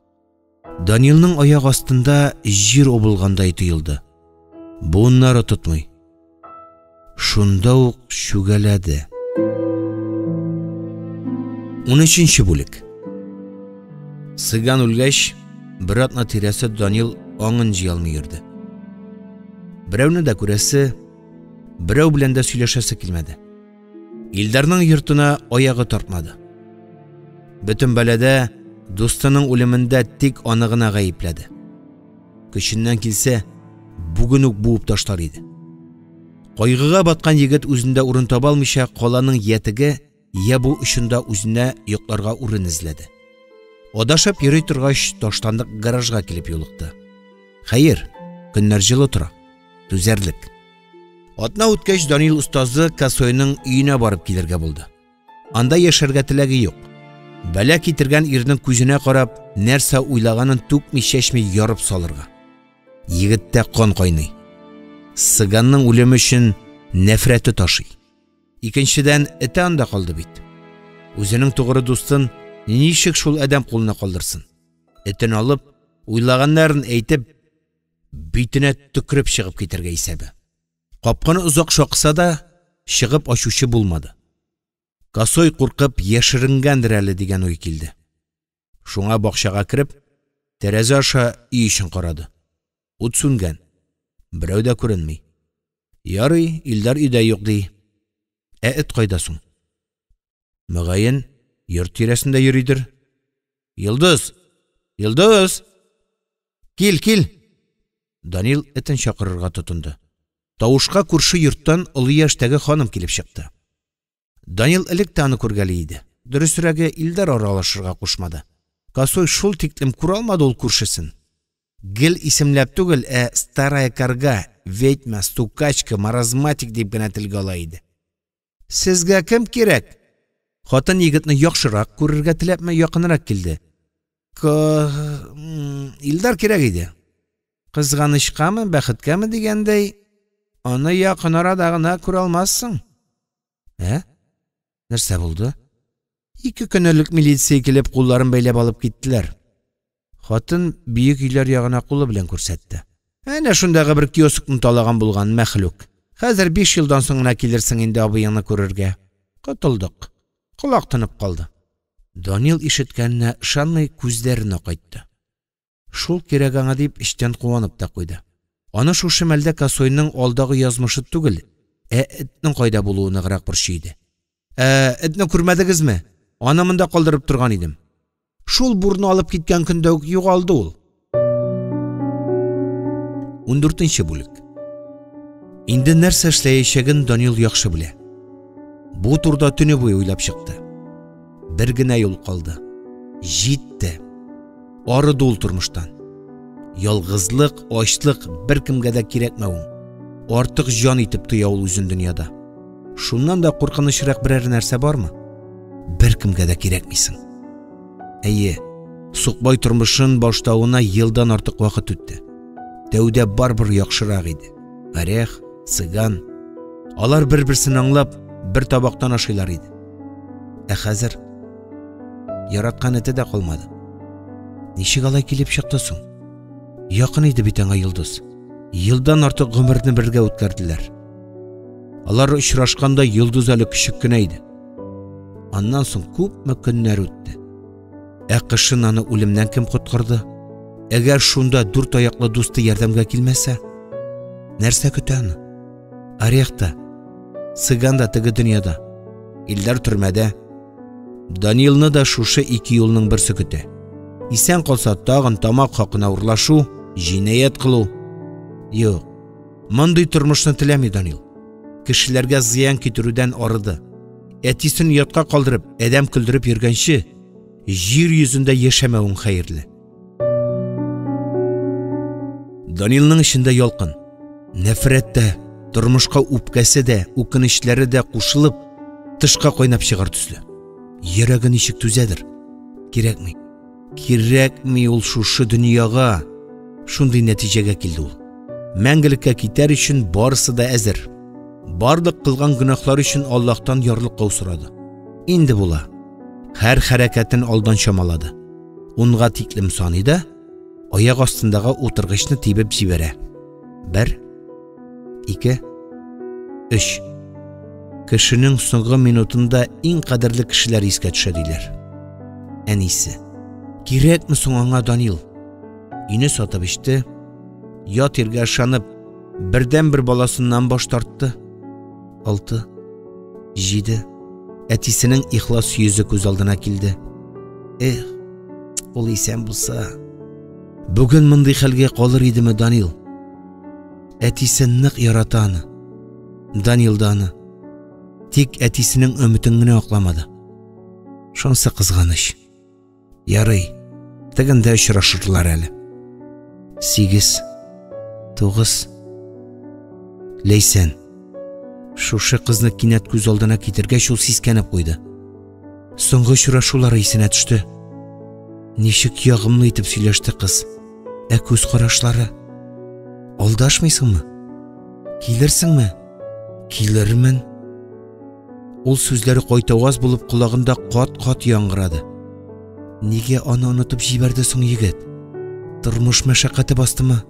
S1: Данилның аяк астында җир убылгандай тоелды. Буыннары тотмый. Шунда ук чүгәләде. 13 бүлек. Цыган үлгәч, бер атна тирәсе Данил аңын җыя алмый йөрде. Берәүне дә күрәсе, берәү белән дә сөйләшәсе килмәде. Илдарның йортына аягы тартмады. Бөтен бәләдә дустының үлемендә тик аны гына гаепләде. Көченнән килсә, бүген үк буып ташлар иде. Кайгыга баткан егет үзендә урын таба алмыйча, каланың я теге, я бу очында үзенә йокларга урын эзләде. Адашып йөри торгач, ташландык гаражга килеп юлыкты. Хәер, көннәр җылы тора, түзәрлек. Атна үткәч, Данил остазы Косойның өенә барып килергә булды. Анда яшәргә теләге юк. Бәла китергән ирнең күзенә карап, нәрсә уйлаганын түкми-чәчми ярып салырга. Егеттә кан кайный. Цыганның үлеме өчен нәфрәте ташый. Икенчедән, эте анда калды бит. Үзенең тугры дустын ничек шул адәм кулына калдырсын? Этен алып, уйлаганнарын әйтеп, битенә төкереп чыгып китәргә исәбе. Капканы озак шакыса да, чыгып ачучы булмады. Косой куркып яшеренгәндер әле дигән уй килде. Шуңа бакчага кереп, тәрәзә аша өй эчен карады. Ут сүнгән. Берәү дә күренми. Ярый, Илдар өйдә юк ди. Ә эт кайда соң? Мөгаен, йорт тирәсендә йөридер. Йолдыз! Йолдыз! Кил, кил! Данил этен чакырырга тотынды. Тавышка күрше йорттан олы яшьтәге ханым килеп чыкты. Данил элек тә аны күргәли иде. Дөресрәге, Илдар аралашырга кушмады. Косой шул тиклем күрә алмады ул күршесен. Гел исемләп түгел, ә старая карга, ведьма, стукачка, маразматик дип кенә телгә ала иде. Сезгә кем кирәк? Хатын егетне яхшырак күрергә теләпме якынрак килде. Илдар кирәк иде. Кызганычкамы, бәхеткәме дигәндәй, аны якын арада гына күрә алмассың. Ә? Нәрсә булды? 2 көн элек милиция килеп кулларын бәйләп алып киттеләр. Хатын биек өйләр ягына кулы белән күрсәтте. Әнә шундагы бер киоскны талаган булган мәхлук. Хәзер 5 елдан соң гына килерсең инде абыеңны күрергә. Котылдык. Колак тынып калды. Данил ишеткәненә ышанмый күзләрен акайтты. Шул кирәк аңа дип эчтән куанып та куйды. Аны шушы мәлдә Косойның алдагы язмышы түгел, ә этнең кайда булуы ныграк борчый иде. «Ә, этне күрмәдегезме? Аны монда калдырып торган идем. Шул бурны алып киткән көндә үк югалды ул». 14 бүлек. Инде нәрсә эшләячәген Данил яхшы белә. Бу турыда төне буе уйлап чыкты. Бер генә юл калды. Җитте. Арыды ул тормыштан. Ялгызлык, ачлык беркемгә дә кирәкмәвен. Артык җан итеп тоя ул үзен дөньяда. Шуннан да куркынычрак берәр нәрсә бармы? Беркемгә дә кирәкмисең. Әйе, сукбай тормышын башлавына елдан артык вакыт үтте. Тәүдә барыбер яхшырак иде. Орех, цыган. Алар бер-берсен аңлап, бер табактан ашыйлар иде. Ә хәзер яраткан эте дә калмады. Ничек алай килеп чыкты соң? Якын иде бит аңа Йолдыз. Елдан артык гомерне бергә үткәрделәр. Алар очрашканда Йолдыз әле көчек кенә иде. Аннан соң күпме көннәр үтте. Ә кышын аны үлемнән кем коткарды? Әгәр шунда дүрт аяклы дусты ярдәмгә килмәсә, нәрсә көтә аны? Орех та, цыган да теге дөньяда. Илдар төрмәдә. Данилны да шушы ике юлның берсе көтә. Исән калса, тагын тамак хакына урлашу, җинаять кылу. Юк, мондый тормышны теләми Данил. Кешеләргә зыян китерүдән арыды. Әтисен оятка калдырып, адәм көлдереп йөргәнче, җир йөзендә яшәмәвең хәерле. Данилның эчендә ялкын. Нәфрәт тә, тормышка үпкәсе дә, үкенечләре дә кушылып, тышка кайнап чыгар төсле. Йөрәге ничек түзәдер? Кирәкми. Кирәкми ул шушы дөньяга. Шундый нәтиҗәгә килде ул. Мәңгелеккә китәр өчен барысы да әзер. Барлык кылган гөнаһлар өчен Аллаһтан ярлыкау сорады. Инде була. Һәр хәрәкәтен алдан чамалады. 10-га тиклем саный да, аяк астындагы утыргычны тибеп җибәрә. 1, 2, 3. Кешенең соңгы минутында иң кадерле кешеләр искә төшә диләр. Әнисе. Кирәкме соң аңа Данил? Өйне сатып эчте. Ят иргә ышанып, бердәнбер баласыннан баш тартты. 6, 7. Әтисенең ихлас йөзе күз алдына килде. Эх, ул исән булса. Бүген мондый хәлгә калыр идеме Данил? Әтисе нык ярата аны. Данил да аны. Тик әтисенең өметен генә акламады. Шунысы кызганыч. Ярый, тегендә очрашырлар әле. 8, 9. Ләйсән. Шушы кызны кинәт күз алдына китергәч, ул сискәнеп куйды. Соңгы очрашулары исенә төште. Ничек ягымлы итеп сөйләште кыз. Ә күз карашлары? Алдашмыйсыңмы? Килерсеңме? Килермен. Ул сүзләре кайтаваз булып колагында кат-кат яңгырады. Нигә аны онытып җибәрде соң егет? Тормыш мәшәкате бастымы?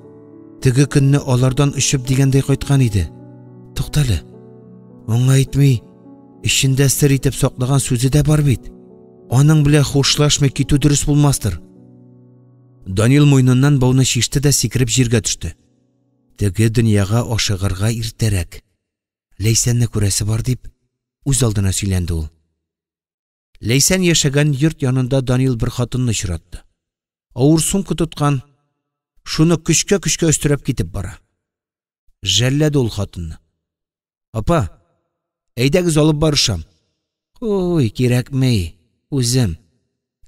S1: Теге көнне алардан очып дигәндәй кайткан иде. Туктале. Аңа әйтми, эчендә сер итеп саклаган сүзе дә бар бит. Аның белән хушлашмый китү дөрес булмастыр. Данил муеныннан бауны чиште дә сикереп җиргә төште. Теге дөньяга ашыгырга иртәрәк. Ләйсәнне күрәсе бар дип, үз алдына сөйләнде ул. Ләйсән яшәгән йорт янында Данил бер хатынны очратты. Авыр сумка тоткан, шуны көчкә-көчкә өстерәп китеп бара. Жәлләде ул хатынны. Апа, әйдәгез алып барышам. Ой, кирәкми, үзем.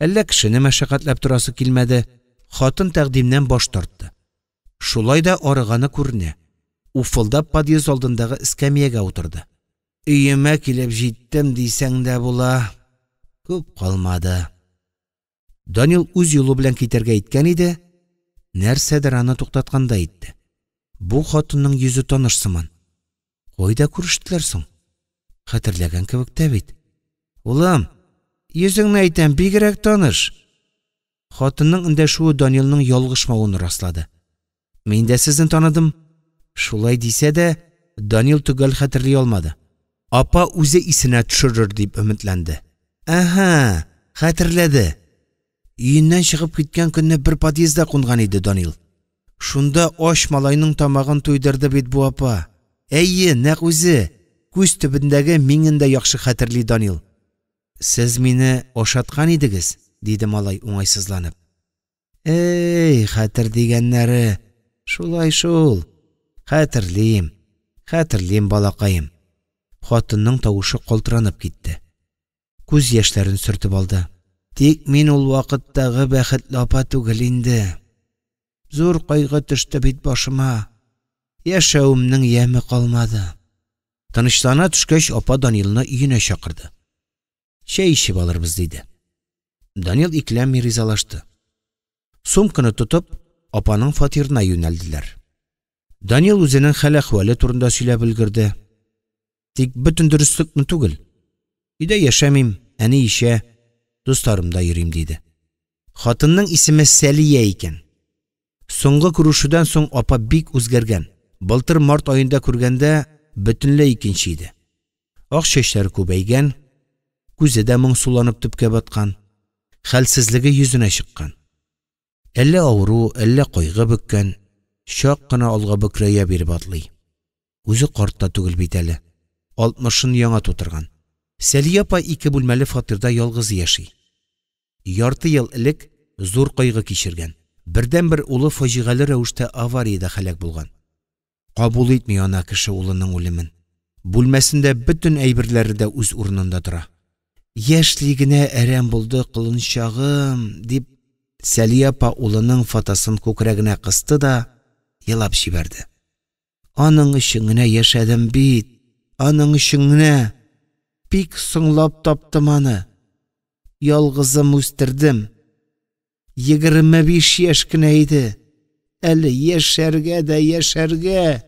S1: Әллә кешене мәшәкатьләп торасы килмәде, хатын тәкъдимнән баш тартты. Шулай да арыганы күренә. Уфылдап подъезд алдындагы эскәмиягә утырды. Өемә килеп җиттем дисәң дә була. Күп калмады. Данил үз юлы белән китәргә иткән иде, нәрсәдер аны туктаткандай итте. Бу хатынның йөзе таныш сыман. Кайда күрештеләр соң? Хәтерләгән кебек тә бит. Улым, йөзеңне әйтәм, бигрәк таныш. Хатынның эндәшүе Данилның ялгышмавын раслады. Мин дә сезне таныдым. Шулай дисә дә, Данил төгәл хәтерли алмады. Апа үзе исенә төшерер дип өметләнде. Әһә, Хәтерләде. Өеннән чыгып киткән көнне бер подъездда кунган иде Данил. Шунда ач малайның тамагын туйдырды бит бу апа. Әйе, нәкъ үзе. Күз төбендәге миңен дә яхшы хәтерли Данил. «Сез мине ашаткан идегез», – диде малай уңайсызланып. Эй, хәтер дигәннәре, шулай шул. Хәтерлим, хәтерлим, балакаем. Хатынның тавышы калтыранып китте. Күз яшьләрен сөртеп алды. Тик мин ул вакыттагы бәхетле апа түгел инде. Зур кайгы төште бит башыма. Яшәвемнең яме калмады. Тынычлана төшкәч, апа Данилны өенә чакырды. Чәй эчеп алырбыз, диде. Данил икеләнми ризалашты. Сумканы тотып, апаның фатирына юнәлделәр. Данил үзенең хәл-әхвәле турында сөйләп өлгерде. Тик бөтен дөреслекне түгел. Өйдә яшәмим, әни эчә, дусларымда йөрим, диде. Хатынның исеме Сәлия икән. Соңгы күрешүдән соң апа бик үзгәргән. Былтыр март аенда күргәндә бөтенләй икенче иде. Ак чәчләре күбәйгән, күзе дә моңсуланып төпкә баткан, хәлсезлеге йөзенә чыккан. Әллә авыру, әллә кайгы бөккән, чак кына алга бөкрәя биреп атлый. Үзе карт та түгел бит әле. 60-ын яңа тутырган. Сәлия апа 2 бүлмәле фатирда ялгызы яши. Ярты ел элек зур кайгы кичергән. Бердәнбер улы фаҗигале рәвештә авариядә һәлак булган. Кабул итми ана кеше улының үлемен. Бүлмәсендә бөтен әйберләре дә үз урынында тора. Яшьли генә әрәм булды колынчагым, дип Сәлия апа улының фотосын күкрәгенә кысты да елап җибәрде. Аның өчен генә яшәдем бит, аның өчен генә. Бик соңлап таптым аны. Ялгызым үстердем. 25 яшь кенә иде. Әле яшәргә дә яшәргә.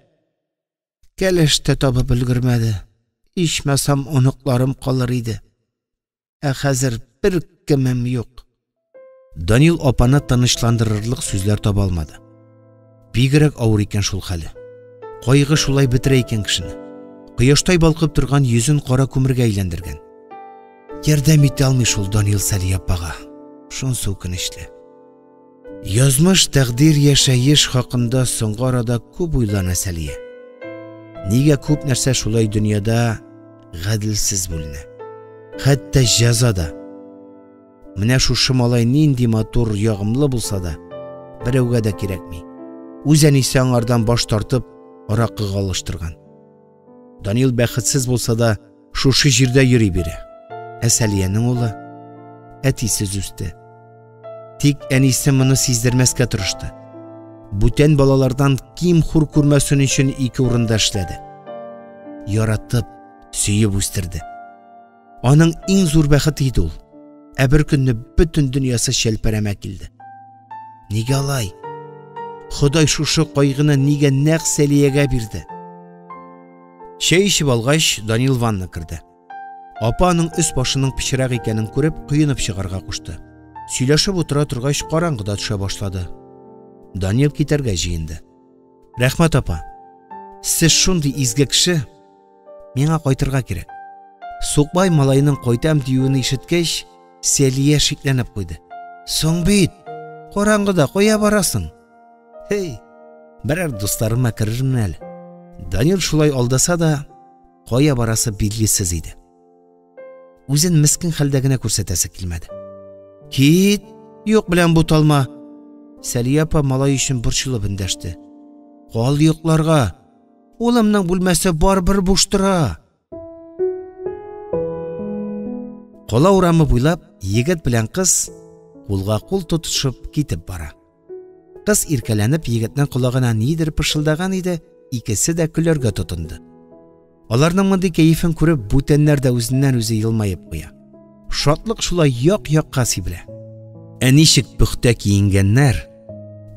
S1: Кәләш тә табып өлгермәде. Ичмасам оныкларым калыр иде. Ә хәзер бер кемем юк. Данил апаны тынычландырырлык сүзләр таба алмады. Бигрәк авыр икән шул хәле. Кайгы шулай бетерә икән кешене. Кояштай балкып торган йөзен кара күмергә әйләндергән. Ярдәм итә алмый шул Данил Сәлия апага. Шунсы үкенечле. Язмыш, тәкъдир, яшәеш хакында соңгы арада күп уйлана Сәлия. Нигә күп нәрсә шулай дөньяда гаделсез бүленә? Хәтта җәза да. Менә шушы малай нинди матур, ягымлы булса да, берәүгә дә кирәкми. Үз әнисе аңардан баш тартып, аракыга алыштырган. Данил бәхетсез булса да, шушы җирдә йөри бирә. Ә Сәлиянең улы әтисез үсте. Тик әнисе моны сиздермәскә тырышты. Бүтән балалардан ким-хур күрмәсен өчен 2 урында эшләде. Яратып, сөеп үстерде. Аның иң зур бәхете иде ул. Ә бер көнне бөтен дөньясы чәлпәрәмә килде. Нигә алай? Ходай шушы кайгыны нигә нәкъ Сәлиягә бирде? Чәй эчеп алгач, Данил ванна керде. Апа аның өс башының пычрак икәнен күреп, коенып чыгарга кушты. Сөйләшеп утыра торгач, караңгы да төшә башлады. Данил китәргә җыенды. Рәхмәт, апа. Сез шундый изге кеше. Миңа кайтырга кирәк. Сукбай малайның кайтам диюен ишеткәч, Сәлия шикләнеп куйды. Соң бит, караңгыда кая барасың? Һей, берәр дусларыма керермен әле. Данил шулай алдаса да, кая барасы билгесез иде. Үзен мескен хәлдә генә күрсәтәсе килмәде. Кит, юк белән буталма. Сәлия апа малай өчен борчылып эндәште. Кал йокларга. Улымның бүлмәсе барыбер буш тора. Кала урамы буйлап егет белән кыз кулга кул тотышып китеп бара. Кыз иркәләнеп егетнең колагына нидер пышылдаган иде, икесе дә көләргә тотынды. Аларның мондый кәефен күреп, бүтәннәр дә үзеннән үзе елмаеп куя. Шатлык шулай як-якка сибелә. Ә ничек пөхтә киенгәннәр,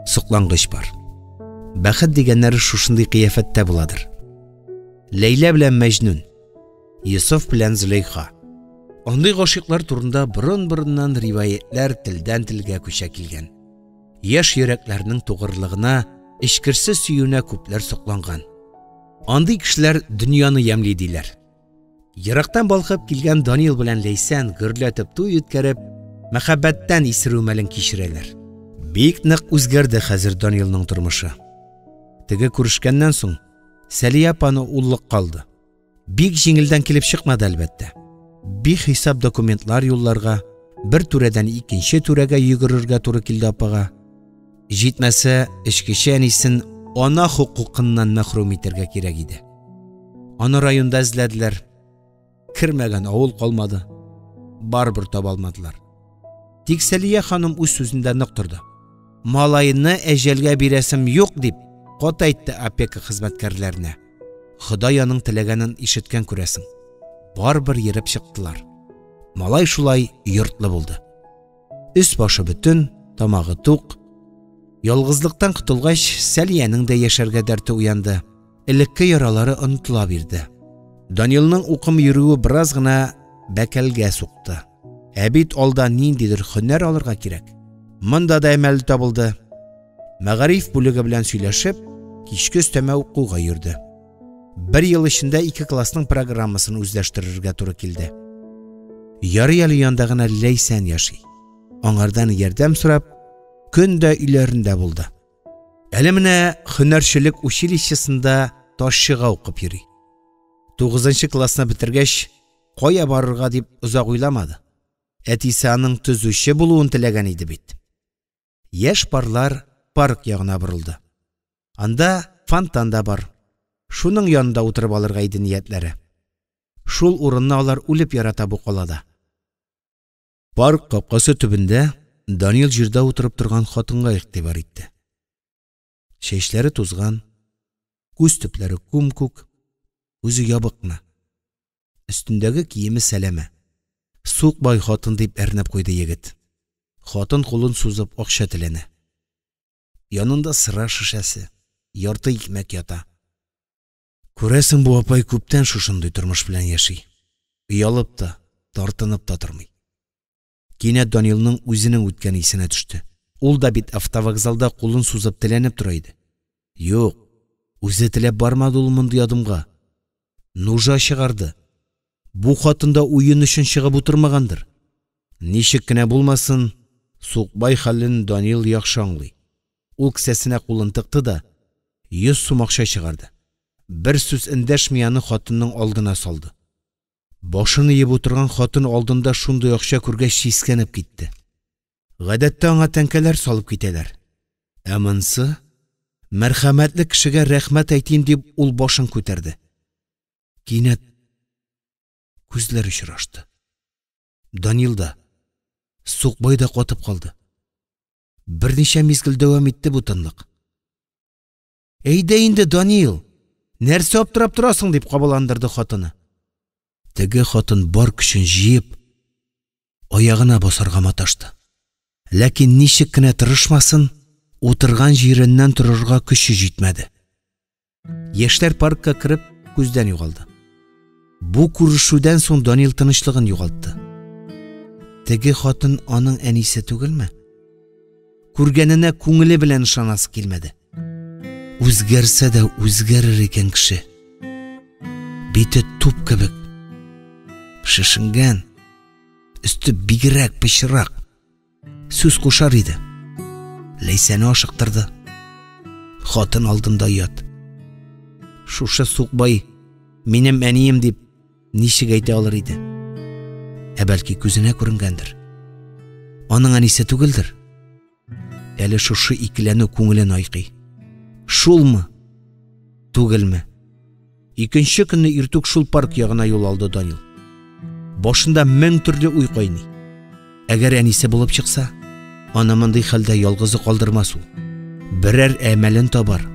S1: соклангыч бар. Бәхет дигәннәре шушындый кыяфәттә буладыр. Ләйлә белән Мәҗнүн, Йосыф белән Зөләйха. Андый гашыйклар турында борын-борыннан риваятлар телдән телгә күчә килгән. Яшь йөрәкләрнең тугрылыгына, эчкерсез сөюенә күпләр сокланган. Андый кешеләр дөньяны ямьли диләр. Ерактан балкып килгән Данил белән Ләйсән гөрләтеп туй үткәреп, Мәхәббәттән исерү мәлен кичерәләр. Бик нык үзгәрде хәзер Данилның тормышы. Теге күрешкәннән соң Сәлия апаны уллыкка алды. Бик җиңелдән килеп чыкмады, әлбәттә. Бихисап документлар юлларга, бер түрәдән икенче түрәгә йөгерергә туры килде апага. Җитмәсә, эчкече әнисен ана хокукыннан мәхрүм итәргә кирәк иде. Аны районда эзләделәр. Кермәгән авыл калмады. Барыбер таба алмадылар. Тик Сәлия ханым үз сүзендә нык торды. Малайны әҗәлгә бирәсем юк, дип каты әйтте опека хезмәткәрләренә. Ходай аның теләгәнен ишеткән, күрәсең. Барыбер ерып чыктылар. Малай шулай йортлы булды. Өс башы бөтен, тамагы тук. Ялгызлыктан котылгач, Сәлиянең дә яшәргә дәрте уянды. Элекке яралары онытыла бирде. Данилның укым йөрүе бераз гына бәкәлгә сукты. Ә бит алда ниндидер һөнәр алырга кирәк. Монда да әмәл табылды. Мәгариф бүлеге белән сөйләшеп, кичке өстәмә укуга йөрде. Бер ел эчендә 2 классның программасын үзләштерергә туры килде. Ярый әле янда гына Ләйсән яши. Аңардан ярдәм сорап, көн дә өйләрендә булды. Әле менә һөнәрчелек училищесында ташчыга укып йөри. 9 классны бетергәч, кая барырга дип озак уйламады. Әтисе аның төзүче булуын теләгән иде бит. Яшь парлар парк ягына борылды. Анда фонтан да бар. Шуның янында утырып алырга иде ниятләре. Шул урынны алар үлеп ярата бу калада. Парк капкасы төбендә Данил җирдә утырып торган хатынга игътибар итте. Чәчләре тузган, күз төпләре күм-күк, үзе ябык кына. Өстендәге киеме сәләмә. Сукбай хатын дип әрнеп куйды егет. Хатын кулын сузып акча теләнә. Янында сыра шешәсе, ярты икмәк ята. Күрәсең, бу апай күптән шушындый тормыш белән яши. Оялып та, тартынып та тормый. Кинәт Данилның үзенең үткәне исенә төште. Ул да бит автовокзалда кулын сузып теләнеп тора иде. Юк, үзе теләп бармады ул мондый адымга. Нужа чыгарды. Бу хатын да уен өчен чыгып утырмагандыр. Ничек кенә булмасын, сукбай хәлен Данил яхшы аңлый. Ул кесәсенә кулын тыкты да 100 сум акча чыгарды. Бер сүз эндәшми аны хатынның алдына салды. Башын иеп утырган хатын алдында шундый акча күргәч сискәнеп китте. Гадәттә аңа тәңкәләр салып китәләр. Ә монсы мәрхәмәтле кешегә рәхмәт әйтим дип ул башын күтәрде. Кинәт күзләр очрашты. Данил да, сукбай да катып калды. Берничә мизгел дәвам итте бу тынлык. Әйдә инде, Данил, нәрсә аптырап торасың, дип кабаландырды хатыны. Теге хатын бар көчен җыеп, аягына басарга маташты. Ләкин ничек кенә тырышмасын, утырган җиреннән торырга көче җитмәде. Яшьләр паркка кереп, күздән югалды. Бу күрешүдән соң Данил тынычлыгын югалтты. Теге хатын аның әнисе түгелме? Күргәненә күңеле белән ышанасы килмәде. Үзгәрсә дә үзгәрер икән кеше. Бите туп кебек, шешенгән, өсте бигрәк пычрак. Сүз кушар иде. Ләйсәне ашыктырды. Хатын алдында оят. Шушы сукбай минем әнием дип ничек әйтә алыр иде? Ә бәлки күзенә күренгәндер. Аның әнисе түгелдер. Әле шушы икеләнү күңелен айкый. Шулмы? Түгелме? Икенче көнне иртүк шул парк ягына юл алды Данил. Башында мең төрле уй кайный. Әгәр әнисе булып чыкса, аны мондый хәлдә ялгызы калдырмас ул. Берәр әмәлен табар.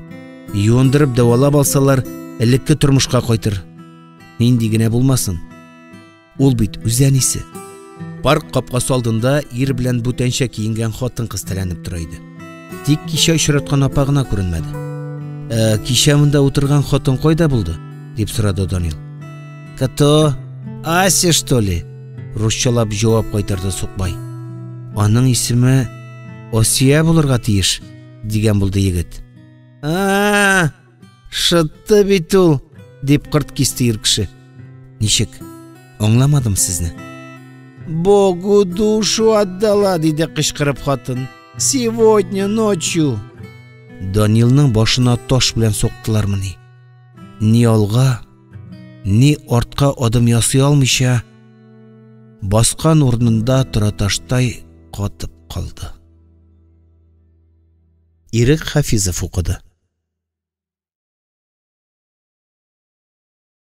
S1: Юындырып дәвалап алсалар, элекке тормышка кайтыр. Нинди генә булмасын, ул бит үз әнисе. Парк капкасы алдында ир белән бүтәнчә киенгән хатын-кыз теләнеп тора иде. Тик кичә очраткан апа гына күренмәде. Кичә монда утырган хатын кайда булды? Дип сорады Данил. Кто? Ася, что ли? Русчалап җавап кайтарды сукбай. Аның исеме Осия булырга тиеш, дигән булды егет. А, шытты бит ул, дип кырт кисте ир кеше. Ничек? Аңламадым сезне. Богу душу отдала, – диде кычкырып хатын. – Сегодня ночью. Данилның башына таш белән суктылармыни. Ни алга, ни артка адым ясый алмыйча, баскан урынында тораташтай катып калды. Ирек Хафизов укыды.